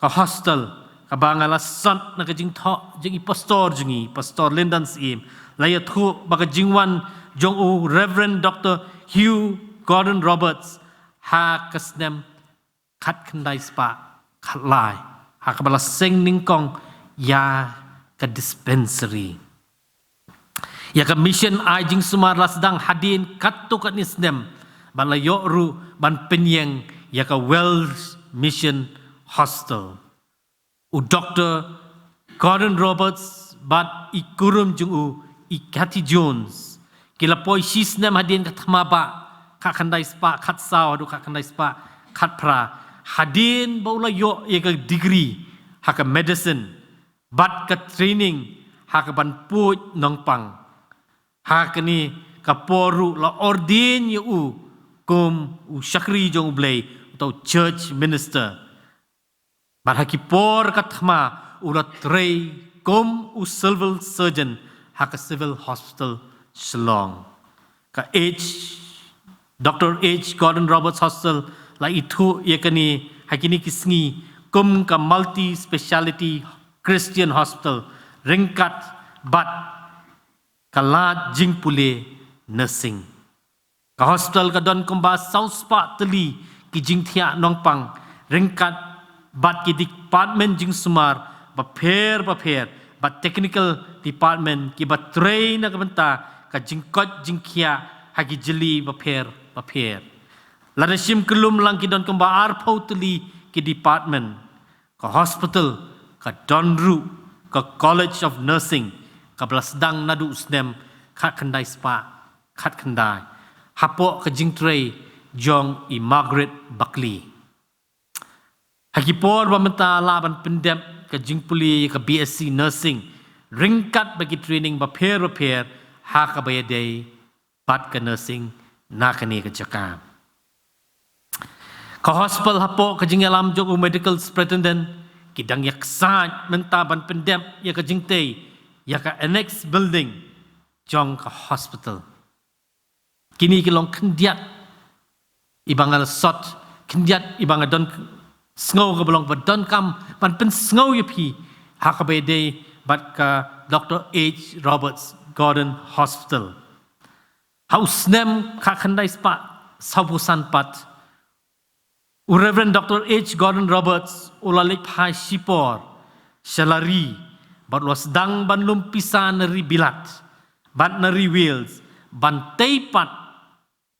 ka hostel, kaba nga la sot na ka jingthoh jong i pastor jong ngi, Pastor Lyndon Syiem, la ïathuh ba ka jingwan jong u Reverend Doctor Hugh Gordon Roberts ha ka snem khatkhyndai spah khatlai, ha kaba la seng nyngkong ïa ka dispensary. Ïa ka mission ai jingsumar la sdang hadien katto katne snem, bad la ïoh ruh ban pynïeng ïa ka Welsh Mission Hostel. U Doctor Gordon Roberts bad i kurim jong u, i Kathy Jones, ki la poi shisnem hadien ka thma bah khatkhyndai spah khatsaw haduh khatkhyndai spah khatphra, hadien ba u la ïoh ïa ka degree ha ka medicine bad ka training ha kaban pule nongpang. Ha kane ka por ruh la ordain ïa u kum u shakri jong U Blei, uta u church minister. Bad ha ki por ka thma u la trei kum u civil surgeon ha ka Civil Hospital Shillong. Ka H, Doctor H Gordon Roberts Hospital la ithuh ïa kane ha kine ki sngi kum ka multi speciality Christian Hospital ryngkat bad ka lad jingpule nursing. Ka hospital ka don kumba saw spah tylli ki jingthiah nongpang ryngkat bad ki department jingsumar bapher bapher bad technical department kiba trei na ka bynta ka jingkoit jingkhiah ha ki jylliew bapher bapher. Lada shim kyllum lang ki don kumba arphew tylli ki department. Ka hospital ka don ruh ka College of Nursing, kaba la sdang naduh u snem khatkhyndai spah khatkhyndai, hapoh ka jingtrei jong i Margaret Buckley. Ha ki por ba mynta la ban pyndep ka jingpule ka B S c Nursing ryngkat bad ki training bapher bapher ha kaba ïadei bad ka nursing na kane ka jaka. Ka hospital hapoh ka jingïalam jong u Medical Superintendent ki dang ïaksaid mynta ban pyndep ïa ka jingtei ïa ka annex building jong ka hospital. Kine ki long khyndiat iba nga la sot, khyndiat iba nga don sngew kaba long ba donkam ban pynsngew ïa phi ha kaba ïadei bad ka Doctor H Roberts Gordon Hospital. Ha u snem khatkhyndai spah sawphew san pat, u Reverend Doctor H Gordon Roberts u la leit phai shipor sha la ri bad u la sdang ban lum pisa na ri Bilat bad na ri Wales ban tei pat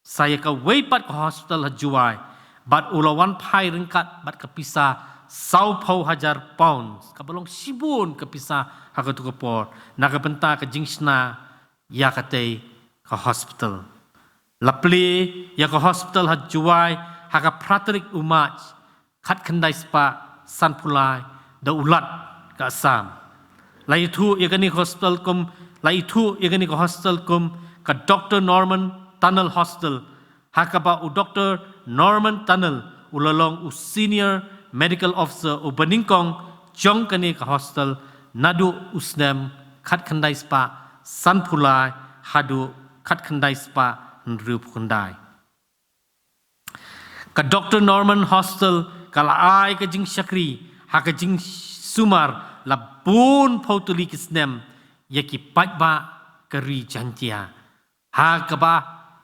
sa ïa kawei pat ka hospital ha Jowai, bad u la wan phai ryngkat bad ka pisa sawphew hajar pounds, kaba long shibun ka pisa ha katu ka por, na ka bynta ka jingshna ïa katei ka hospital. La plie ïa ka hospital ha Jowai ha ka phra tarik u March khatkhyndai spah sanphew lai da u Lat ka Assam. La ïathuh ïa kane ka hospital kum, la ïathuh ïa kane ka hospital kum ka Doctor Norman Tunnel Hospital, ha kaba u Doctor Norman Tunnel u la long u Senior Medical Officer uba nyngkong jong kane ka hospital naduh u snem khatkhyndai spah sanphew lai haduh khatkhyndai spah hynriewphew khyndai. Ka Doctor Norman Hospital ka la ai ka jingshakri ha ka jingsumar la bun phew tylli ki snem ïa ki paidbah ka ri Jaiñtia, ha kaba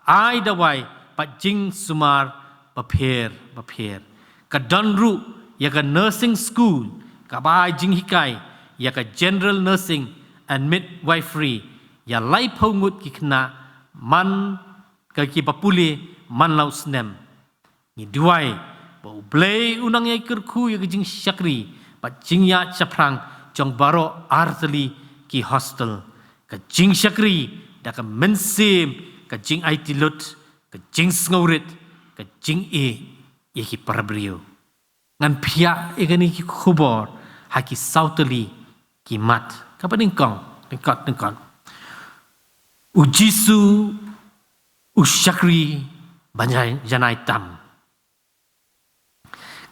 ai dawai bad jingsumar bapher bapher. Ka don ruh ïa ka nursing school kaba ai jinghikai ïa ka general nursing and midwifery ïa laiphew ngut ki khynnah man ka kiba pule man la u snem. Ngi duwai ba U Blei un nang ïai kyrkhu ïa ka jingshakri bad jingïaid shaphrang jong baroh artylli ki hospital. Ka jingshakri da ka mynsiem ka jingaiti lut, ka jingsngewrit, ka jingïeit ïa ki para briew. Ngan phiah ïa kane ki khubor ha ki saw tylli ki mat. Kaba nyngkong, nyngkong, nyngkong. U Jisu u shakri ban jan-, janai tam.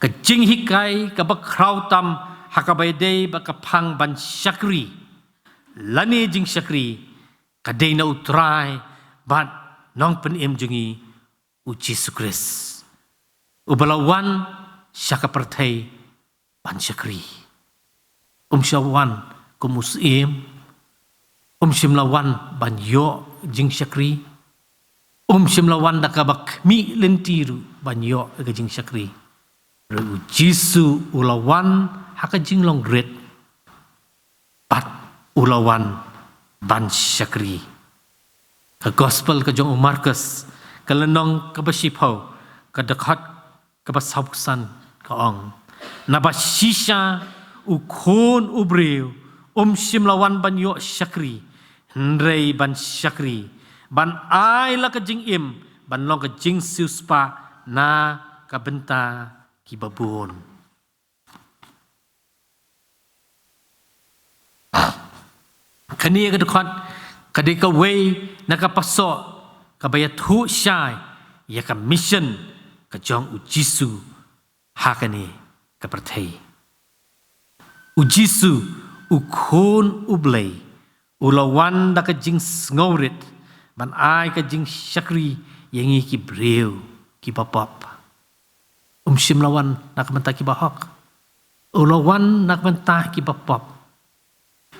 Ka jinghikai kaba khraw tam ha kaba ïadei bad ka phang ban shakri lane jingshakri ka dei na U Trai bad Nongpynim jong ngi, U Jisu Khrist, uba la wan sha ka pyrthei ban shakri. Um shym la wan kum u syiem, um shym la wan ban ïoh jingshakri, um shym la wan da kaba khmih lynti ruh ban ïoh ka jingshakri. Hynrei U Jisu u la wan ha ka jinglong rit bad u la wan ban shakri. Ka Gospel ka jong u Markus, ka lynnong kaba shiphew, ka dkhot kaba sawphew san ka ong: Naba shisha u Khun u Briew um shym la wan ban ïoh shakri, hynrei ban shakri, ban ai la ka jingim, ban long ka jingsiewspah na ka bynta kiba bun. Kane ka dkhot ka dei kawei na ka pasoh kaba ïathuh shai ïa ka mission ka jong U Jisu ha kane ka pyrthei. U Jisu, u Khun u Blei, u la wan da ka jingsngewrit ban ai ka jingshakri ïa ngi ki briew kiba pop. Um shym la wan na ka bynta kiba hok. U la wan na ka bynta kiba pop,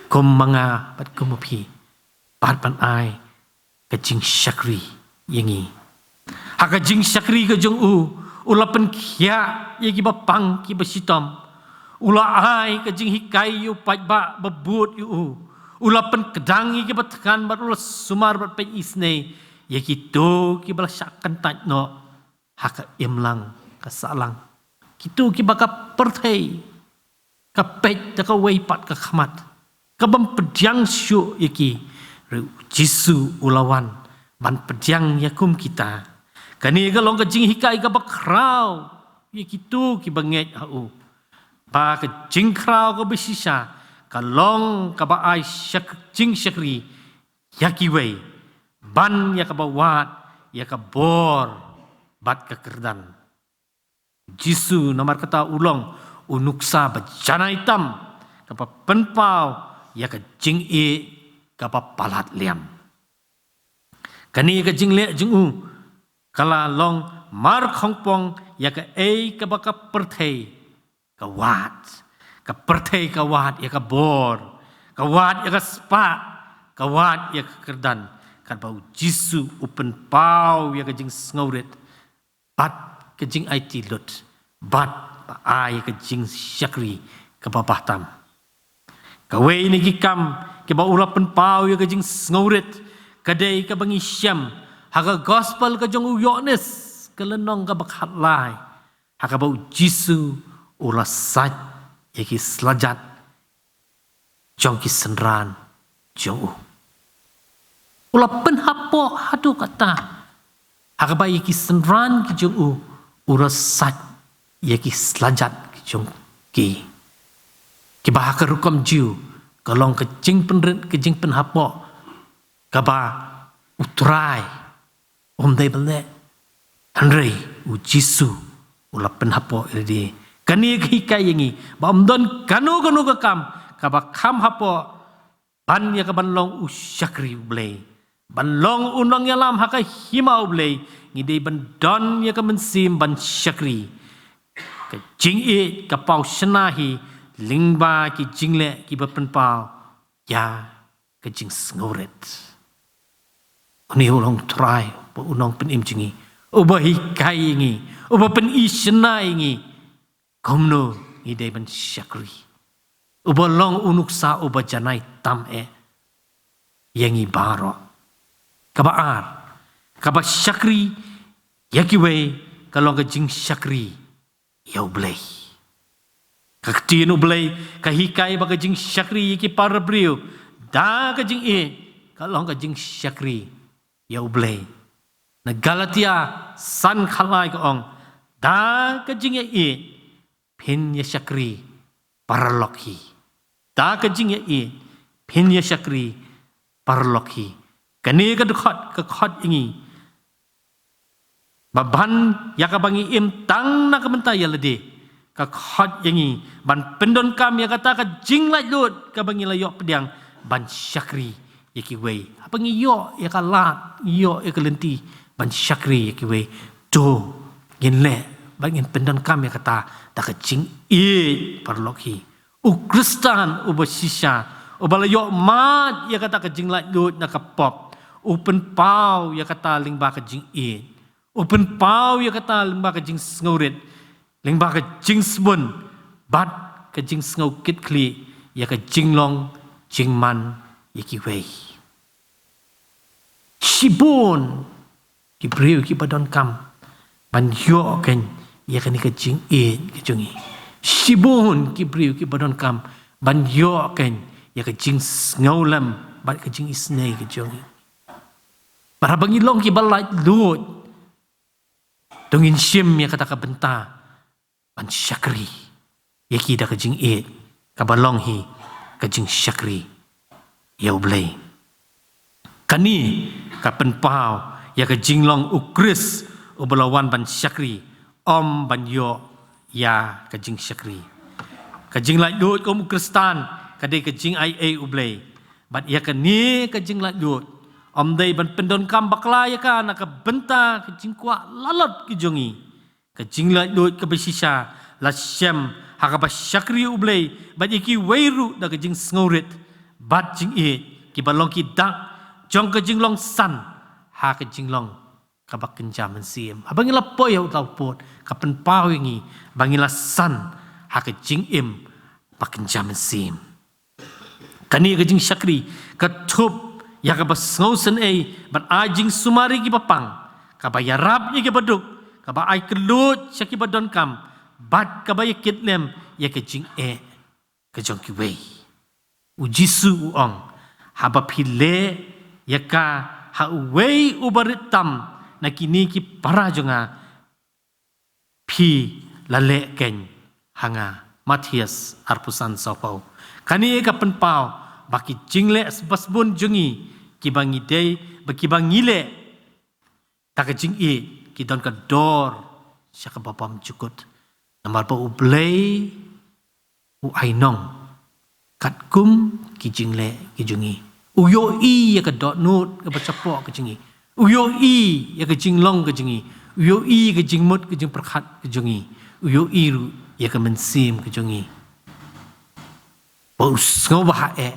kum ma nga bad kum ma phi, bad ban ai ka jingshakri ïa ngi. Ha ka jingshakri ka jong u, u la pynkhiah ïa kiba pang kiba shitom. U la ai ka jinghikai ïa u paidbah ba bud ïa u. U la pynkdang ïa kiba thngan bad u la sumar bad pynïasyrdoh ïa kito kiba la shah kyntait noh ha ka imlang ka sahlang, kito kiba ka pyrthei ka peit da kawei pat ka khmat. Ka bym pdiang shuh ïa ki, hynrei u Jisu u la wan ban pdiang ïa kum kita. Kane ka long ka jinghikai kaba khraw ïa kito kiba ngeit ha u, ba ka jingkhraw kaba shisha ka long kaba ai shak-, jingshakri ïa kiwei, ban ïa kaba wad ïa ka bor bad ka kyrdan. Jisu namar kata u long u nuksa ba janai tam kaba pynpaw ïa ka jingïeit kaba palat liam. Kane ka jingleh jong u ka la long markhongpong ïa kaei kaba ka pyrthei ka wad. Ka pyrthei ka wad ïa ka bor, ka wad ïa ka spah, ka wad ïa ka kyrdan. Katba u Jisu u pynpaw ïa ka jingsngewrit bad ka jingaiti lut, bad ba ai ka jingshakri kaba bha tam. Kawei na ki kam kiba u la pynpaw ïa ka jingsngewrit ka dei kaba ngi shem ha ka gospel ka jong u Ïoannis, ka lynnong kaba khatlai, ha kaba u Jisu u la sait ïa ki slajat jong ki synran jong u. U la pynhapoh haduh katta, ha kaba ïa ki synran ki jong u, u la sait ïa ki slajat ki jong ki. Kiba ha ka rukom Jiw ka long ka jingpynrit, ka jingpynhapoh kaba u Trai um dei ban leh. Hynrei u Jisu u la pynhapoh ïa lade. Kane ka hikai ïa ngi ba ym don kano kano ka kam kaba kham hapoh ban ïa kaban long u shakri U Blei, ban long u nongïalam ha ka hima U Blei. Ngi dei ban don ïa ka mynsiem ban shakri. Ka jingïeit ka paw shynna hi lyngba ki jingleh kiba pynpaw ïa ka jingsngewrit. Une u long Trai, uba u Nongpynim jong ngi, uba hikai ïa ngi, uba pyni shynna ïa ngi kumno ngi dei ban shakri. Uba long u nuksa uba janai tam eh ïa ngi baroh. Kaba ar, kaba shakri ïa kiwei ka long ka jingshakri ïa U Blei. Ka ktien U Blei ka hikai ba ka jingshakri ïa ki para briew da ka jingïeit ka long ka jingshakri ïa U Blei. Na Galatia san khatlai ka ong, da ka jingïaieit phin ïa shakri paralok hi. Da ka jingïaieit phin ïa shakri paralok hi. Kane ka dkhot ka khot ïa ngi ba ban ïa kaba ngi im tang na ka bynta ïa lade, ka khot ïa ngi ban pyndonkam ïa kata ka jinglaitluid kaba ngi la ïoh pdiang ban shakri ïa kiwei. Haba ngi ïoh ïa ka lad, ngi ïoh ïa ka lynti ban shakri ïa kiwei, to ngin leh ba ngin pyndonkam ïa kata da ka jingïeit paralok hi. U Khristan uba shisha, uba la ïoh mad ïa kata ka jinglaitluid na ka pop, u pynpaw ïa kata lyngba ka jingïeit. U pynpaw ïa kata lyngba ka jingsngewrit, lyngba ka jingsbun bad ka jingsngew kitkhlieh ïa ka jinglong jingman ïa kiwei. Shibun ki briew kiba donkam ban ïoh kein ïa kane ka jingïeit ka jong ngi. Shibun ki briew kiba donkam ban ïoh kein ïa ka jingsngewlem bad ka jingisynei ka jong ngi. Bad haba ngi long kiba laitluid, to ngin shim ïa kata ka bynta ban shakri ïa ki da ka jingïeit, kaba long hi ka jingshakri ïa U Blei. Kane ka pynpaw ïa ka jinglong u Khrist uba la wan ban shakri, ym ban ïoh ïa ka jingshakri. Ka jinglaitluid kum u Khristan ka dei ka jingaiei U Blei. Bad ïa kane ka jinglaitluid ym dei ban pyndonkam bakla ïa ka na ka bynta ka jingkwah lalot ka jong ngi. Ka jinglaitluid kaba shisha la shem ha kaba shakri U Blei bad ïa kiwei ruh da ka jingsngewrit bad jingïeit, kiba long ki dak jong ka jinglong san ha ka jinglong kaba kynja mynsiem. Haba ngi la poi ha uta u pud, ka pynpaw ïa ngi ba ngi la san ha ka jingim ba kynja mynsiem. Kane ka jingshakri ka thup ïa kaba sngewsynei bad ai jingsumar ïa kiba pang, kaba ïarap ïa kiba duk, kaba ai kylluid sha kiba donkam, bad kaba ïa kit lem ïa ka jingeh ka jong kiwei. U Jisu u ong, haba phi leh ïa ka ha uwei uba rit tam na kine ki para jong nga, phi la leh keiñ ha nga. Mathaios arphew san sawphew. Kane ka pynpaw ba ki jingleh ba sbun jong ngi, kiba ngi dei, ba kiba ngi leh da ka jingïeit, ki don ka dor sha kaba bymjukut. Namar ba U Blei u ai nong katkum ki jingleh ki jong ngi. U ïohi ïa ka dohnud kaba shapoh ka jong ngi. U ïohi ïa ka jinglong ka jong ngi. U ïohi ïa ka jingmut ka jingpyrkhat ka jong ngi. U ïohi ruh ïa ka mynsiem ka jong ngi. Ba u sngewbha eh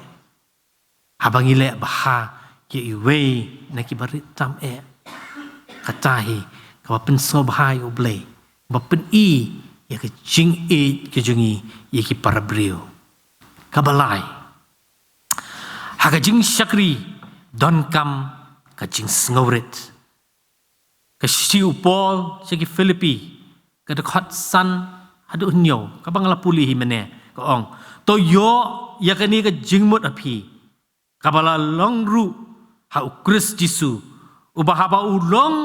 haba ngi leh bha ïa iwei na kiba rit tam eh. Kata hi kaba pynsngewbha ïa U Blei, ba pyni ïa ka jingïeit ka jong ngi ïa ki para briew. Kaba lai, ha ka jingshakri donkam ka jingsngewrit. Ka shithi u Paul sha ki Philippi, ka dkhot san haduh hynñiew, kaba nga la pule hi mynne, ka ong, to ïoh ïa kane ka jingmut ha phi, kaba la long ruh ha U Khrist Jisu, uba haba u long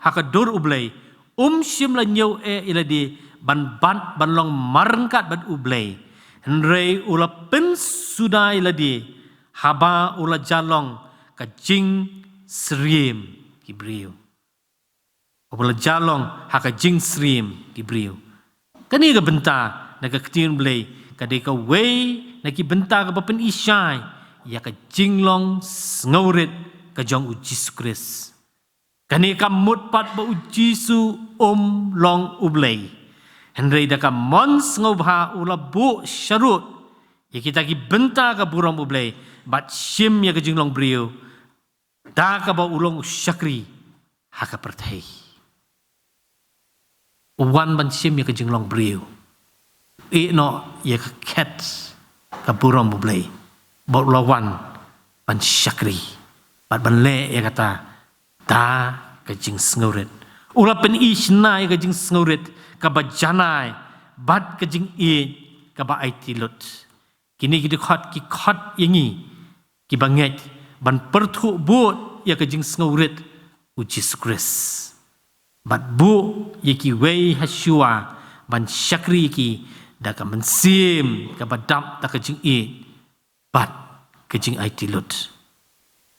ha ka dur U Blei, um shym la ñiew eh ïa lade ban bat ban long marryngkat bad U Blei. Hynrei u la pynsuda ïa lade haba u la jia long ka jingsyriem ki briew. Uba la jia long ha ka jingsyriem ki briew. Kane ka bynta na ka ktien Blei ka dei kawei na ki bynta kaba pyni shai ïa ka jinglong sngewrit ka jong U Jisu Khrist. Kane ka mut pat ba U Jisu um long U Blei. Hynrei da ka mon sngewbha u la buh sharud ïa kita ki bynta ka burom U Blei, bad shim ïa ka jinglong briew, da kaba u long u shakri ha ka pyrthei. U wan ban shim ïa ka jinglong briew, ïeh noh ïa ka khet ka burom U Blei, bad u la wan ban shakri, bad ban leh ïa kata da ka jingsngewrit. U la pyni shna ïa ka jingsngewrit kaba janai bad ka jingïeit kaba aiti lut. Kine ki dkhot ki khot ïa ngi kiba ngeit ban pyrthuh bud ïa ka jingsngewrit U Jisu Khrist, bad buh ïa kiwei ha shuwa ban shakri ïa ki da ka mynsiem kaba dap da ka jingïeit bad ka jingaiti lut.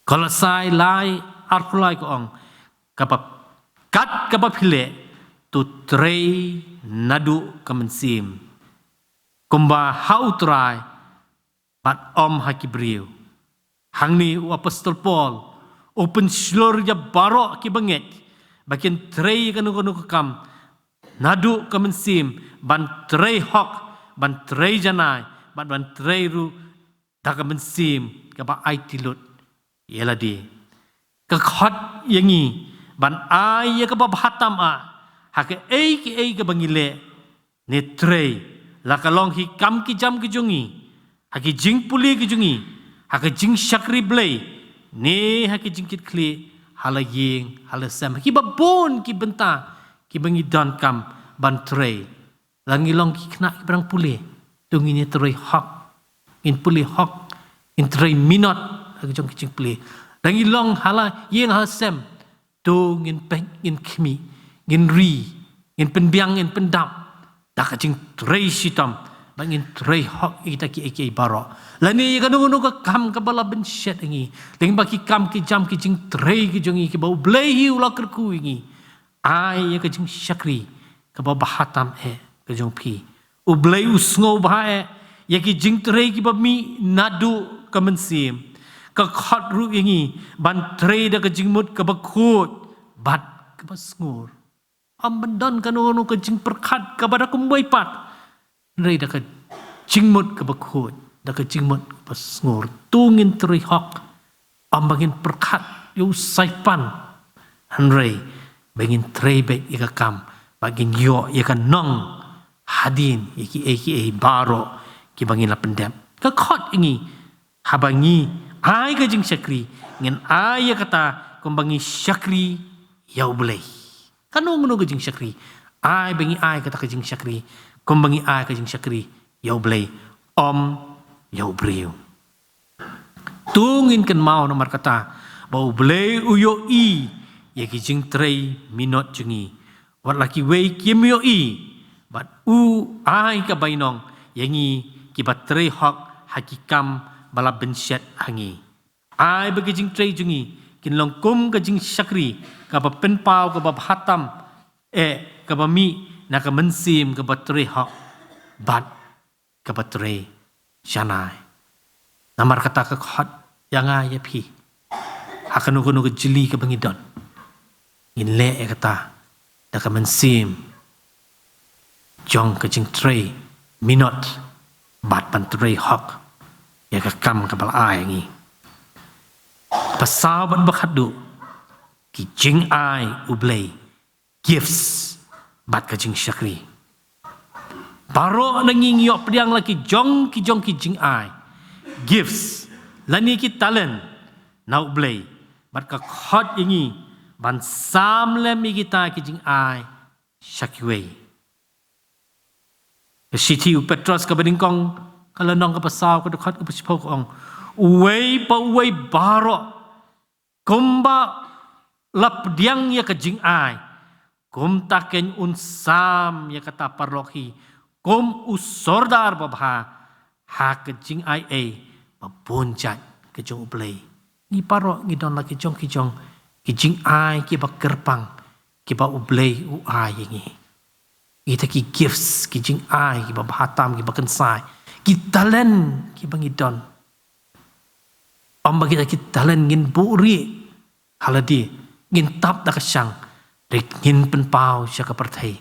Kolosai lai arphew lai ka ong, kaba, kat kaba phi leh, to trei naduh ka mynsiem, kumba ha U Trai bad ym ha ki briew. Hangne u apostol Paul u pynshlur ïa baroh kiba ngeit ba kin trei kano kano ka kam naduh ka mynsiem, ban trei hok, ban trei janai, bad ban trei ruh da ka mynsiem kaba aiti lut ïa lade. Ka khot ïa ngi ban ai ïa kaba bha tam ah ha kaei kaei kaba ngi leh ne trei, la ka long ha ki kam ki jam ki jong ngi, ha ki jingpule ki jong ngi, ha ka jingshakri Blei, ne ha ki jingkitkhlieh ha la ïing ha la sem, ha kiba bun ki bynta kiba ngi donkam ban trei. La ngi long ki khynnah kiba dang pule, to ngin ïa trei hok, ngin pule hok, ngin trei minot ha ki jong ki jingpule. La ngi long ha la ïing ha la sem, to ngin peit, ngin khmih, ngin ri, ngin pynbiang, ngin pyndap da ka jingtrei shitom, bad ngin trei hok ïa kita kiei kiei baroh. Lane ïa kano kano ka kam kaba la bynshet ïa ngi, lyngba ki kam ki jam ki jingtrei ki jong ngi kiba U Blei hi u la kyrkhu ïa ngi, ai ïa ka jingshakri kaba bha tam eh ka jong phi. U Blei u sngewbha eh ïa ki jingtrei kiba mih naduh ka mynsiem. Ka khot ruh ïa ngi ban trei da ka jingmut kaba khuid bad kaba sngur. Ym ban don kano kano ka jingpyrkhat kaba da kumwei pat, hynrei da ka jingmut kaba khuid, da ka jingmut kaba sngur. To ngin trei hok, ym ba ngin pyrkhat ïa u saipan, hynrei ba ngin trei beit ïa ka kam, ba ngin ïoh ïa ka nong hadien ïa kiei kiei baroh kiba ngin la pyndep. Ka khot ïa ngi, haba ngi ai ka jingshakri, ngin ai ïa kata kumba ngi shakri ïa U Blei. Kano kano ka jingshakri, ai ba ngi ai kata ka jingshakri kumba ngi ai ka jingshakri ïa U Blei, ym ïa u briew. To ngin kynmaw namar kata ba U Blei u ïohi ïa ki jingtrei minot jong ngi, wat la kiwei kim ïohi, bad u ai ka bainong ïa ngi kiba trei hok ha ki kam ba la bynshet ha ngi. Ai ba ki jingtrei jong ngi kin long kum ka jingshakri kaba pynpaw, kaba bha tam, eh, kaba mih na ka mynsiem kaba trei hok bad kaba trei janai. Namar kata ka khot ïa nga ïa phi, ha kano kano ka jylli kaba ngi don, ngin leh ïa kata da ka mynsiem jong ka jingtrei minot bad ban trei hok ïa ka kam kaba la ai ngi. Ba saw bad ba khatduh, ki jingai U Blei, gifts bad ka jingshakri. Baroh na ngi ngi ïoh pdiang la ki jong ki jong ki jingai, gifts, lane ki talent na U Blei, bad ka khot ïa ngi ban sam lem ïa kita ki jingai sha kiwei. Ka shithi u Petros kaba nyngkong, ka lynnong kaba saw, ka dkhot kaba shiphew ka ong, uwei pa uwei baroh kumba la pdiang ïa ka jingai, kumta keiñ un sam ïa kata paralok hi kum u sordar babha ha ka jingai ei ba bun jait ka jong U Blei. Ngi baroh ngi don la ki jong ki jong ki jingai kiba kyrpang kiba U Blei u ai ïa ngi. Kita ki gifts, ki jingai kiba bha tam, kiba kynsai, ki talent kiba ngi don. Ym ba kita ki talent ngin buhrieh ha lade, ngin tap da ka shang, hynrei ngin pynpaw sha ka pyrthei.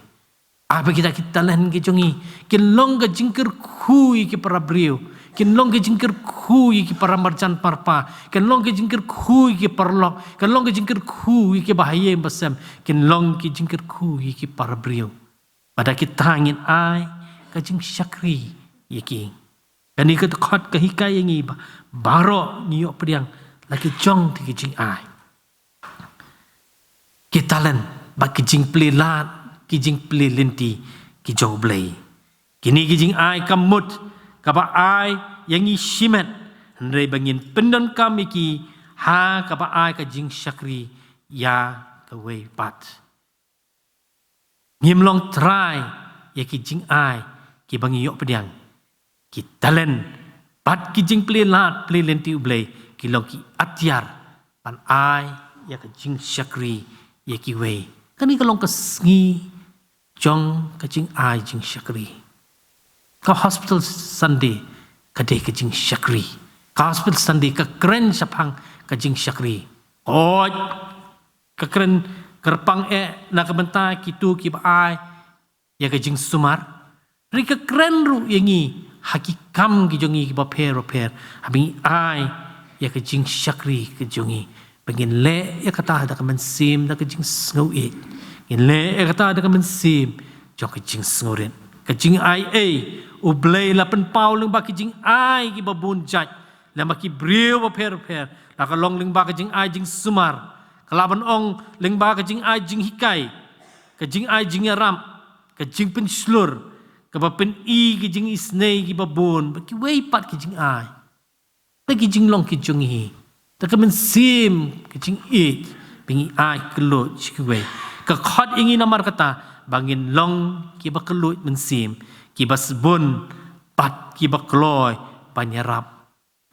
Ai ba kita ki talent ki jong ngi kin long ka jingkyrkhu ïa ki para briew, kin long ka jingkyrkhu ïa ki para marjan marpa, kin long ka jingkyrkhu ïa ki paralok, kin long ka jingkyrkhu ïa ki bahaïing bahasem, kin long ka jingkyrkhu ïa ki para briew. Ba da kita ngin ai ka jingshakri ïa ki. Kane ka dkhot ka hikai ïa ngi ba baroh ngi ïoh pdiang la ki jong ki jingai, ki talent bad ki jingplie lad, ki jingplie lynti ki jong U Blei. Kine ki jingai kam mut kaba ai ïa ngi shimet, hynrei ba ngin pyndonkam ïa ki ha kaba ai ka jingshakri ïa kawei pat. Ngim long trai ïa ki jingai kiba ngi ïoh pdiang. Ki talent bad ki jingplie lad plie lynti U Blei ki long ki atiar ban ai ïa ka jingshakri ïa kiwei. Kane ka long ka sngi jong ka jingai jingshakri. Ka Hospital Sunday ka dei ka jingshakri. Ka Hospital Sunday ka kren shaphang ka jingshakri. Oi, ka kren kyrpang eh na ka bynta kito kiba ai ïa ka jingsumar. Hynrei ka kren ruh ïa ngi ha ki kam ki jong ngi kiba pher ba pher, haba ngi ai ïa ka jingshakri ka jong ngi. Ba ngin leh ïa kata da ka mynsiem, da ka jingsngewbha. Ngin leh ïa kata da ka mynsiem jong ka jingsngewrit. Ka jingai ei U Blei la pynpaw lyngba ki jingai kiba bun jait, lyngba ki briew bapher bapher. La ka long lyngba ka jingai jingsumar, ka lah ban ong lyngba ka jingai jinghikai, ka jingai jingïarap, ka jingpynshlur, kaba pyni ki jingisynei kiba bun, bad kiwei pat ki jingai. Da ki jinglong ki jong ngi, da ka mynsiem ka jingïeit, ba ngi ai kylluid sha kiwei. Ka khot ïa ngi namar kata ba ngin long kiba kylluid mynsiem, kiba sbun bad kiba kloi ban ïarap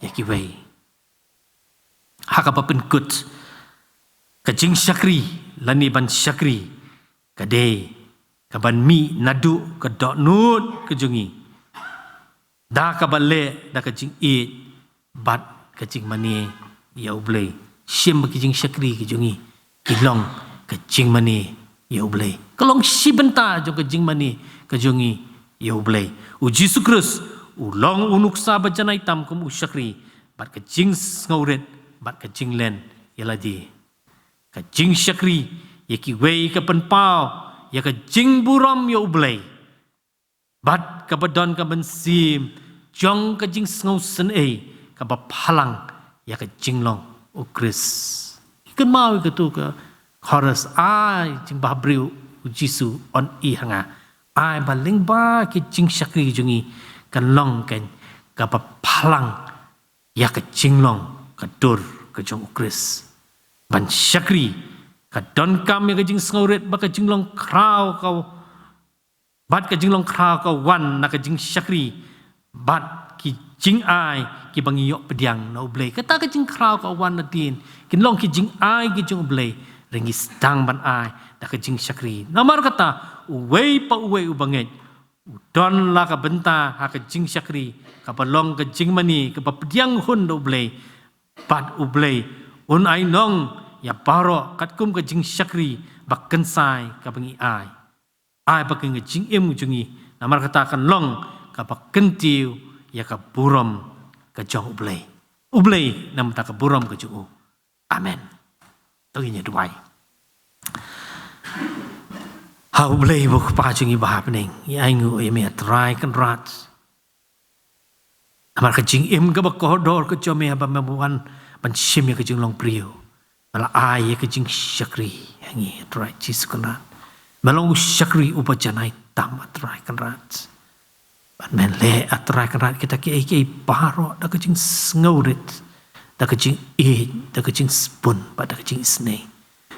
ïa kiwei. Ha kaba pynkut, ka jingshakri lane ban shakri ka dei kaban mih naduh ka dohnud ka jong ngi, da kaba leh da ka jingïeit bad ka jingmane ïa U Blei. Shim ba ki jingshakri ki jong ngi ki long ka jingmane ïa U Blei. Ka long shi bynta jong ka jingmane ka jong ngi ïa U Blei. U Jisu Khrist u long u nuksa ba janai tam kum u shakri, bad ka jingsngewrit bad ka jinglen ïa lade. Ka jingshakri ïa kiwei ka pynpaw ïa ka jingburom ïa U Blei, bad kaba don ka mynsiem jong ka jingsngewsynei kaba phalang ïa ka jinglong U Khrist. Kynmaw ïa kato ka chorus, ai jingbhabriew U Jisu, un ïeh ha nga. Ai ba lyngba ki jingshakri jong ngi kan long keiñ kaba phalang ïa ka jinglong ka dur ka jong u Khrist. Ban shakri ka donkam ïa ka jingsngewrit ba ka jinglong khraw ka bad ka jinglong khraw ka wan na ka jingshakri bad ki jingai kiba ngi ïoh pdiang na U Blei. Kata ka jingkhraw ka wan na dien, kin long ki jingai ki jong U Blei. Hynrei ngi sdang ban ai da ka jingshakri. Namar kata, uwei pa uwei uba ngeit u don la ka bynta ha ka jingshakri kaba long ka jingmane kaba pdiang hun da U Blei. Bad U Blei un ai nong ïa baroh katkum ka jingshakri ba kynsai kaba ngi ai. Ai ba ka jingim jong ngi namar kata kan long kaba kyntiew ïa ka burom ka jong U Blei. U Blei namar ka burom ka jong u. Amen. To ngin ïa duwai. Ha U Blei U Kpa jong ngi ba ha bneng, ngi ainguh ïa me A Trai Kynrad. Namar ka jingim kaba kordor ka jong me ba me wan ban shim ïa ka jinglong briew. Me la ai ïa ka jingshakri ha ngi A Trai Jisu Kynrad. Me long u shakri uba janai tam A Trai Kynrad. Bad men leh A Trai Kynrad kita kiei kiei baroh da ka jingsngewrit, da ka jingïeit, da ka jingsbun bad da ka jingisynei.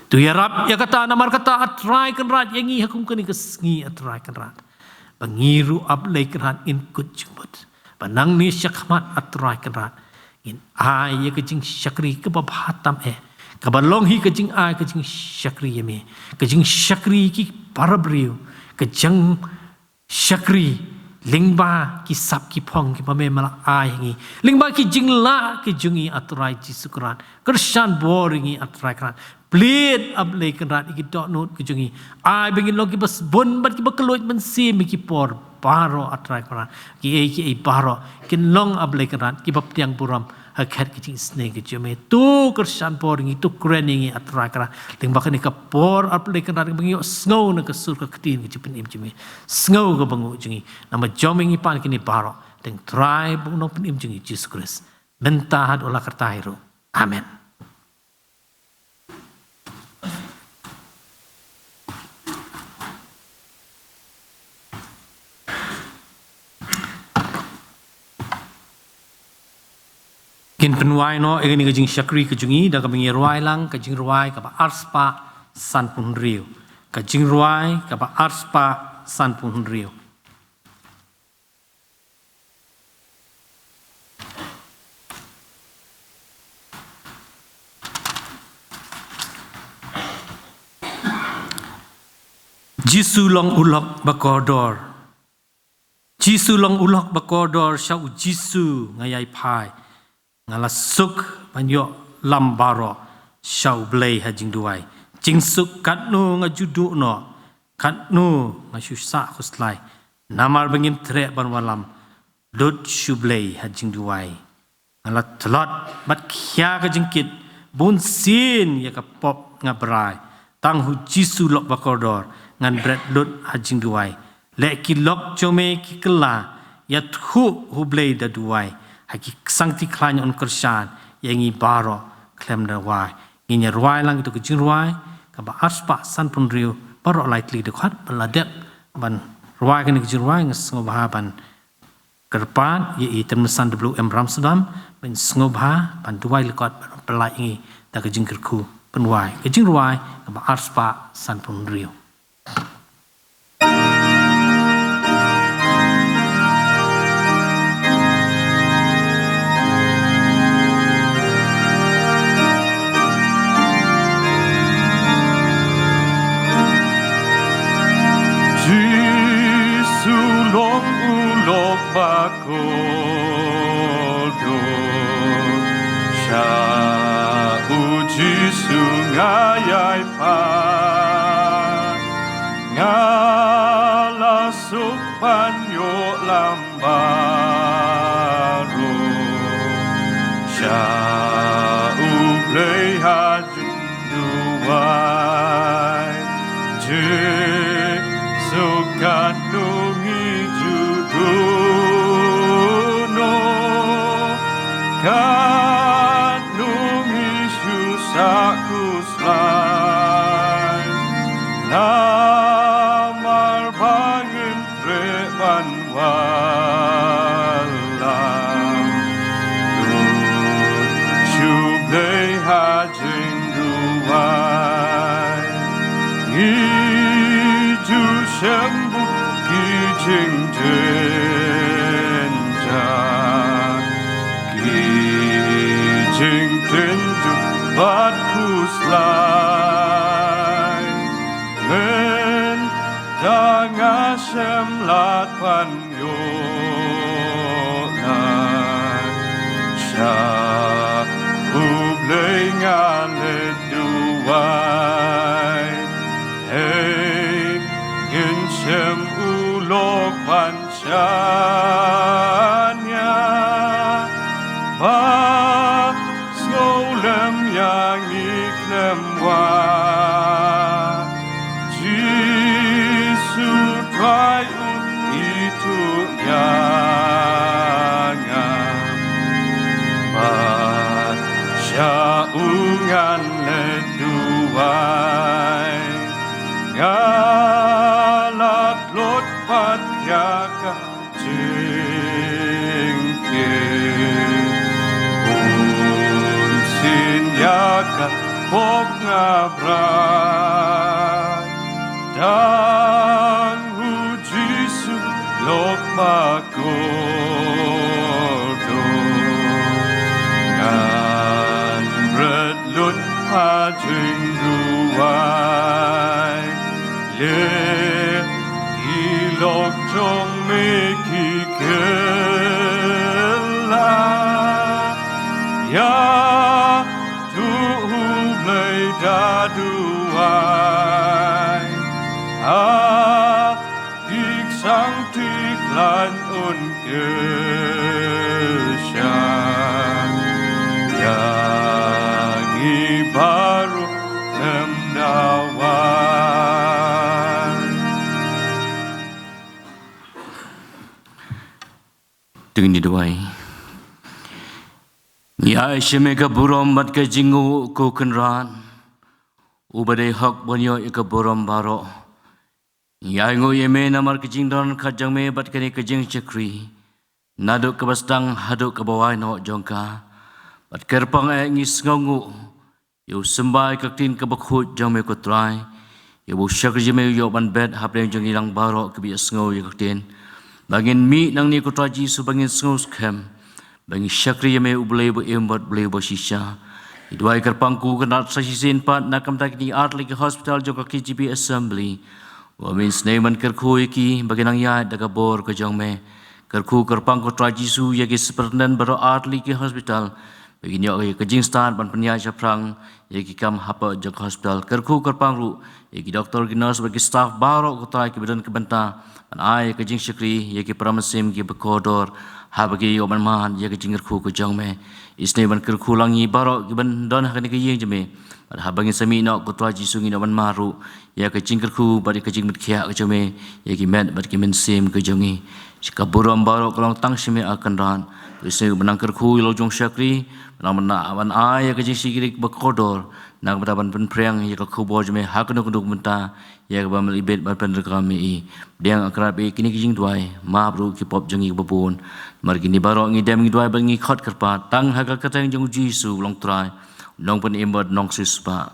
To ïarap ïa kata namar kata A Trai Kynrad ïa ngi ha kum kane ka sngi A Trai Kynrad. Ba ngi ruh A Blei Kynrad ngin kut jingmut. Ba nangne shakhmat A Trai Kynrad ngin ai ïa ka jingshakri kaba bha tam eh. Kaba long hi ka jingai ka jingshakri ïa me. Ka jingshakri ki para briew. Ka jing shakri lyngba ki sap ki phong kiba me la ai ha ngi. Lyngba ki jinglah ki jong ngi A Trai Jisu Kynrad. Kyrshan bor ïa ngi A Trai Kynrad. Plie A Blei Kynrad ïa ki dohnud ki jong ngi. Ai ba ngin long kiba sbun bad kiba kylluid mynsiem ïa ki por baroh A Trai Kynrad. Kiei kiei baroh kin long A Blei Kynrad kiba pdiang burom ha khet ka jingisynei ka jong me. To kyrshan bor ïa ngi, to kren ïa ngi A Trai Kynrad. Lyngba kane ka por A Blei Kynrad ba ngi ïohsngew na ka sur ka ktien ka jingpynim jong me. Sngew kaba nguh jong ngi. Namar jong me ngi pan kine baroh. Tang Trai bad u Nongpynim jong ngi Jisu Khrist. Mynta haduh la karta hi ruh. Amen. Kin pynwai noh ïa kane ka jingshakri ka jong ngi da kaba ngi rwai lang ka jingrwai kaba arspah sanphew hynriew. Ka jingrwai kaba arspah sanphew hynriew. Jisu long u lok ba kordor. Jisu long u lok ba kordor, sha u Jisu nga ïai phai. Nga la suk ban ïoh lam baroh sha U Blei ha jingduwai. Jingsuk katno nga ju duh noh, katno nga shu sah khuslai. Namar ba ngim treh ban wallam, lut sha U Blei ha jingduwai. Nga la tlot bad khia ka jingkit, bunsien ïa ka pop nga brai. Tang ha u Jisu lok ba kordor, ngan bret lut ha jingduwai. Leh ki lok jong me ki kylla, ïathuh ha U Blei da duwai. Ha ki sangti khlaiñ un kyrshan ïa ngi baroh khlem da wai. Ngin ïa rwai lang ïa ka jingrwai kaba arspah sanphew hynriew, baroh lai tylli dkhot, ban la dep ban rwai kane ka jingrwai nga sngewbha ban kyrpad ïa i Tymmen San W M Ramsdam, ban sngewbha ban duwai lyngkot ban pynlait ïa ngi da ka jingkyrkhu pynwai ka jingrwai kaba arspah sanphew hynriew. Jisu long u lok ba kordor, sha u Jisu nga ïai phai. Nga la suk ban ïoh lam baroh, sha U Blei ha jingduwai. Jisu katno ngi ju duh noh, katno ngi shu sah khuslai. Namar ba ngim treh ban wallam, lut sha U Shem bad ki jingjynjar, ki jingtynjuh bad khuslai. Mynta nga shem lad ban ïoh lad sha U Blei, nga leit duwai. Hei, ngin shem u lok ban shaniah, ba sngewlem ïa ngi khlem wad. Jisu Trai u ithuh ïa nga, bad sha u ngan leit duwai. Nga la tlot pat ïa ka jingkit, bunsien ïa ka pop nga brai. Tang U Jisu lok ba kordor, ngan bret lut ha jingduwai. Leh ki lok jong me ki kylla, ïa tu U Blei da duwai. Ha dik sangti khlaiñ un kyrshan ïa ngi baroh khlem da wan. To ngin ïa duwai. Ngi ai sha me ka burom bad ka jingnguh, ko Kynrad, uba dei hok ban ïoh ïa ka burom baroh. Ngi ainguh ïa me namar ka jingdon ryngkat jong me bad kane ka jingshakri, naduh kaba sdang haduh kaba wai noh jong ka. Bad kyrpang eh ngi sngewnguh ïa u symbai ka ktien kaba khuid jong me, ko Trai, ïa uba u shakri jong me u ïoh ban bet hapdeng jong ngi lang baroh kiba ïohsngew ïa ka ktien. Ba ngin mih nangne, ko Trai Jisu, ba ngin sngewskhem ba ngi shakri ïa me, U Blei uba im bad U Blei uba shisha. Ngi duwai kyrpang kum ka nat sa shisien pat na ka bynta kine artylli ki hospital jong ka K J P Assembly. Wat men sngewbha ban kyrkhu ïa ki ba kin nang ïaid da ka bor ka jong me. Kyrkhu kyrpang, ko Trai Jisu, ïa ki superintendent baroh artylli ki hospital, ba kin ïoh ïa ka jingstad ban pynïaid shaphrang ïa ki kam hapoh jong ka hospital. Kyrkhu kyrpang ruh ïa ki doktor, ki nurse bad ki staff baroh, ko Trai, kiba don ka bynta ban ai ïa ka jingshakri ïa ki para mynsiem kiba kordor, haba ki ïoh ban mad ïa ka jingkyrkhu ka jong me. Isynei ban kyrkhu lang ïa ngi baroh kiban don ha kane ka ïing jong me. Bad haba ngin sa mih noh, ko Trai Jisu, ngin ïoh ban mad ruh ïa ka jingkyrkhu bad ïa ka jingmut khiah ka jong me ïa ki met bad ki mynsiem ka jong ngi. Sha ka burom baroh ka long tang sha me, A Kynrad. To isynei ban nang kyrkhu ïa la u jong u shakri, ban nang ban ai ïa ka jingshakri kaba kordor, na ka bynta ban pynphriang ïa ka khubor jong me ha kano kano ka bynta, ïa kaba me la ibit ban pyndonkam ïa ngi. Pdiang, A Kynrad, ïa kine ki jingduwai, map ruh ki pop jong ngi kiba bun. Namar kine baroh ngi dem, ngi duwai bad ngi khot kyrpad tang ha ka kyrteng jong U Jisu, U Nongtrai, U Nongpynim bad U Nongsiewspah.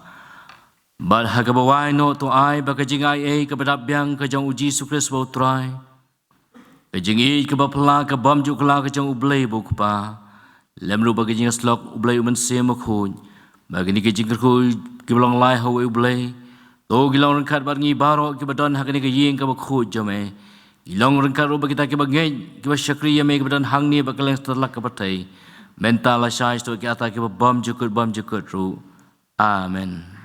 Bad ha kaba wai noh, to ai ba ka jingaiei kaba dap biang ka jong U Jisu Khrist uba U Trai, ka jingïeit kaba phylla, ka bymjukla ka jong U Blei uba U Kpa, lem ruh bad ka jingïasyllok U Blei U Mynsiem Bakhuid, ba kine ki jingkyrkhu kiba long lai ha uwei U Blei, to ki long ryngkat bad ngi baroh kiba don ha kane ka ïing kaba khuid jong me. Ki long ryngkat ruh bad kita kiba ngeit, kiba shakri ïa me, kiba don hangne bad kylleng satlak ka pyrthei, mynta, lashai, shaduh ki rta kiba bymjukut bymjukut ruh. Amen.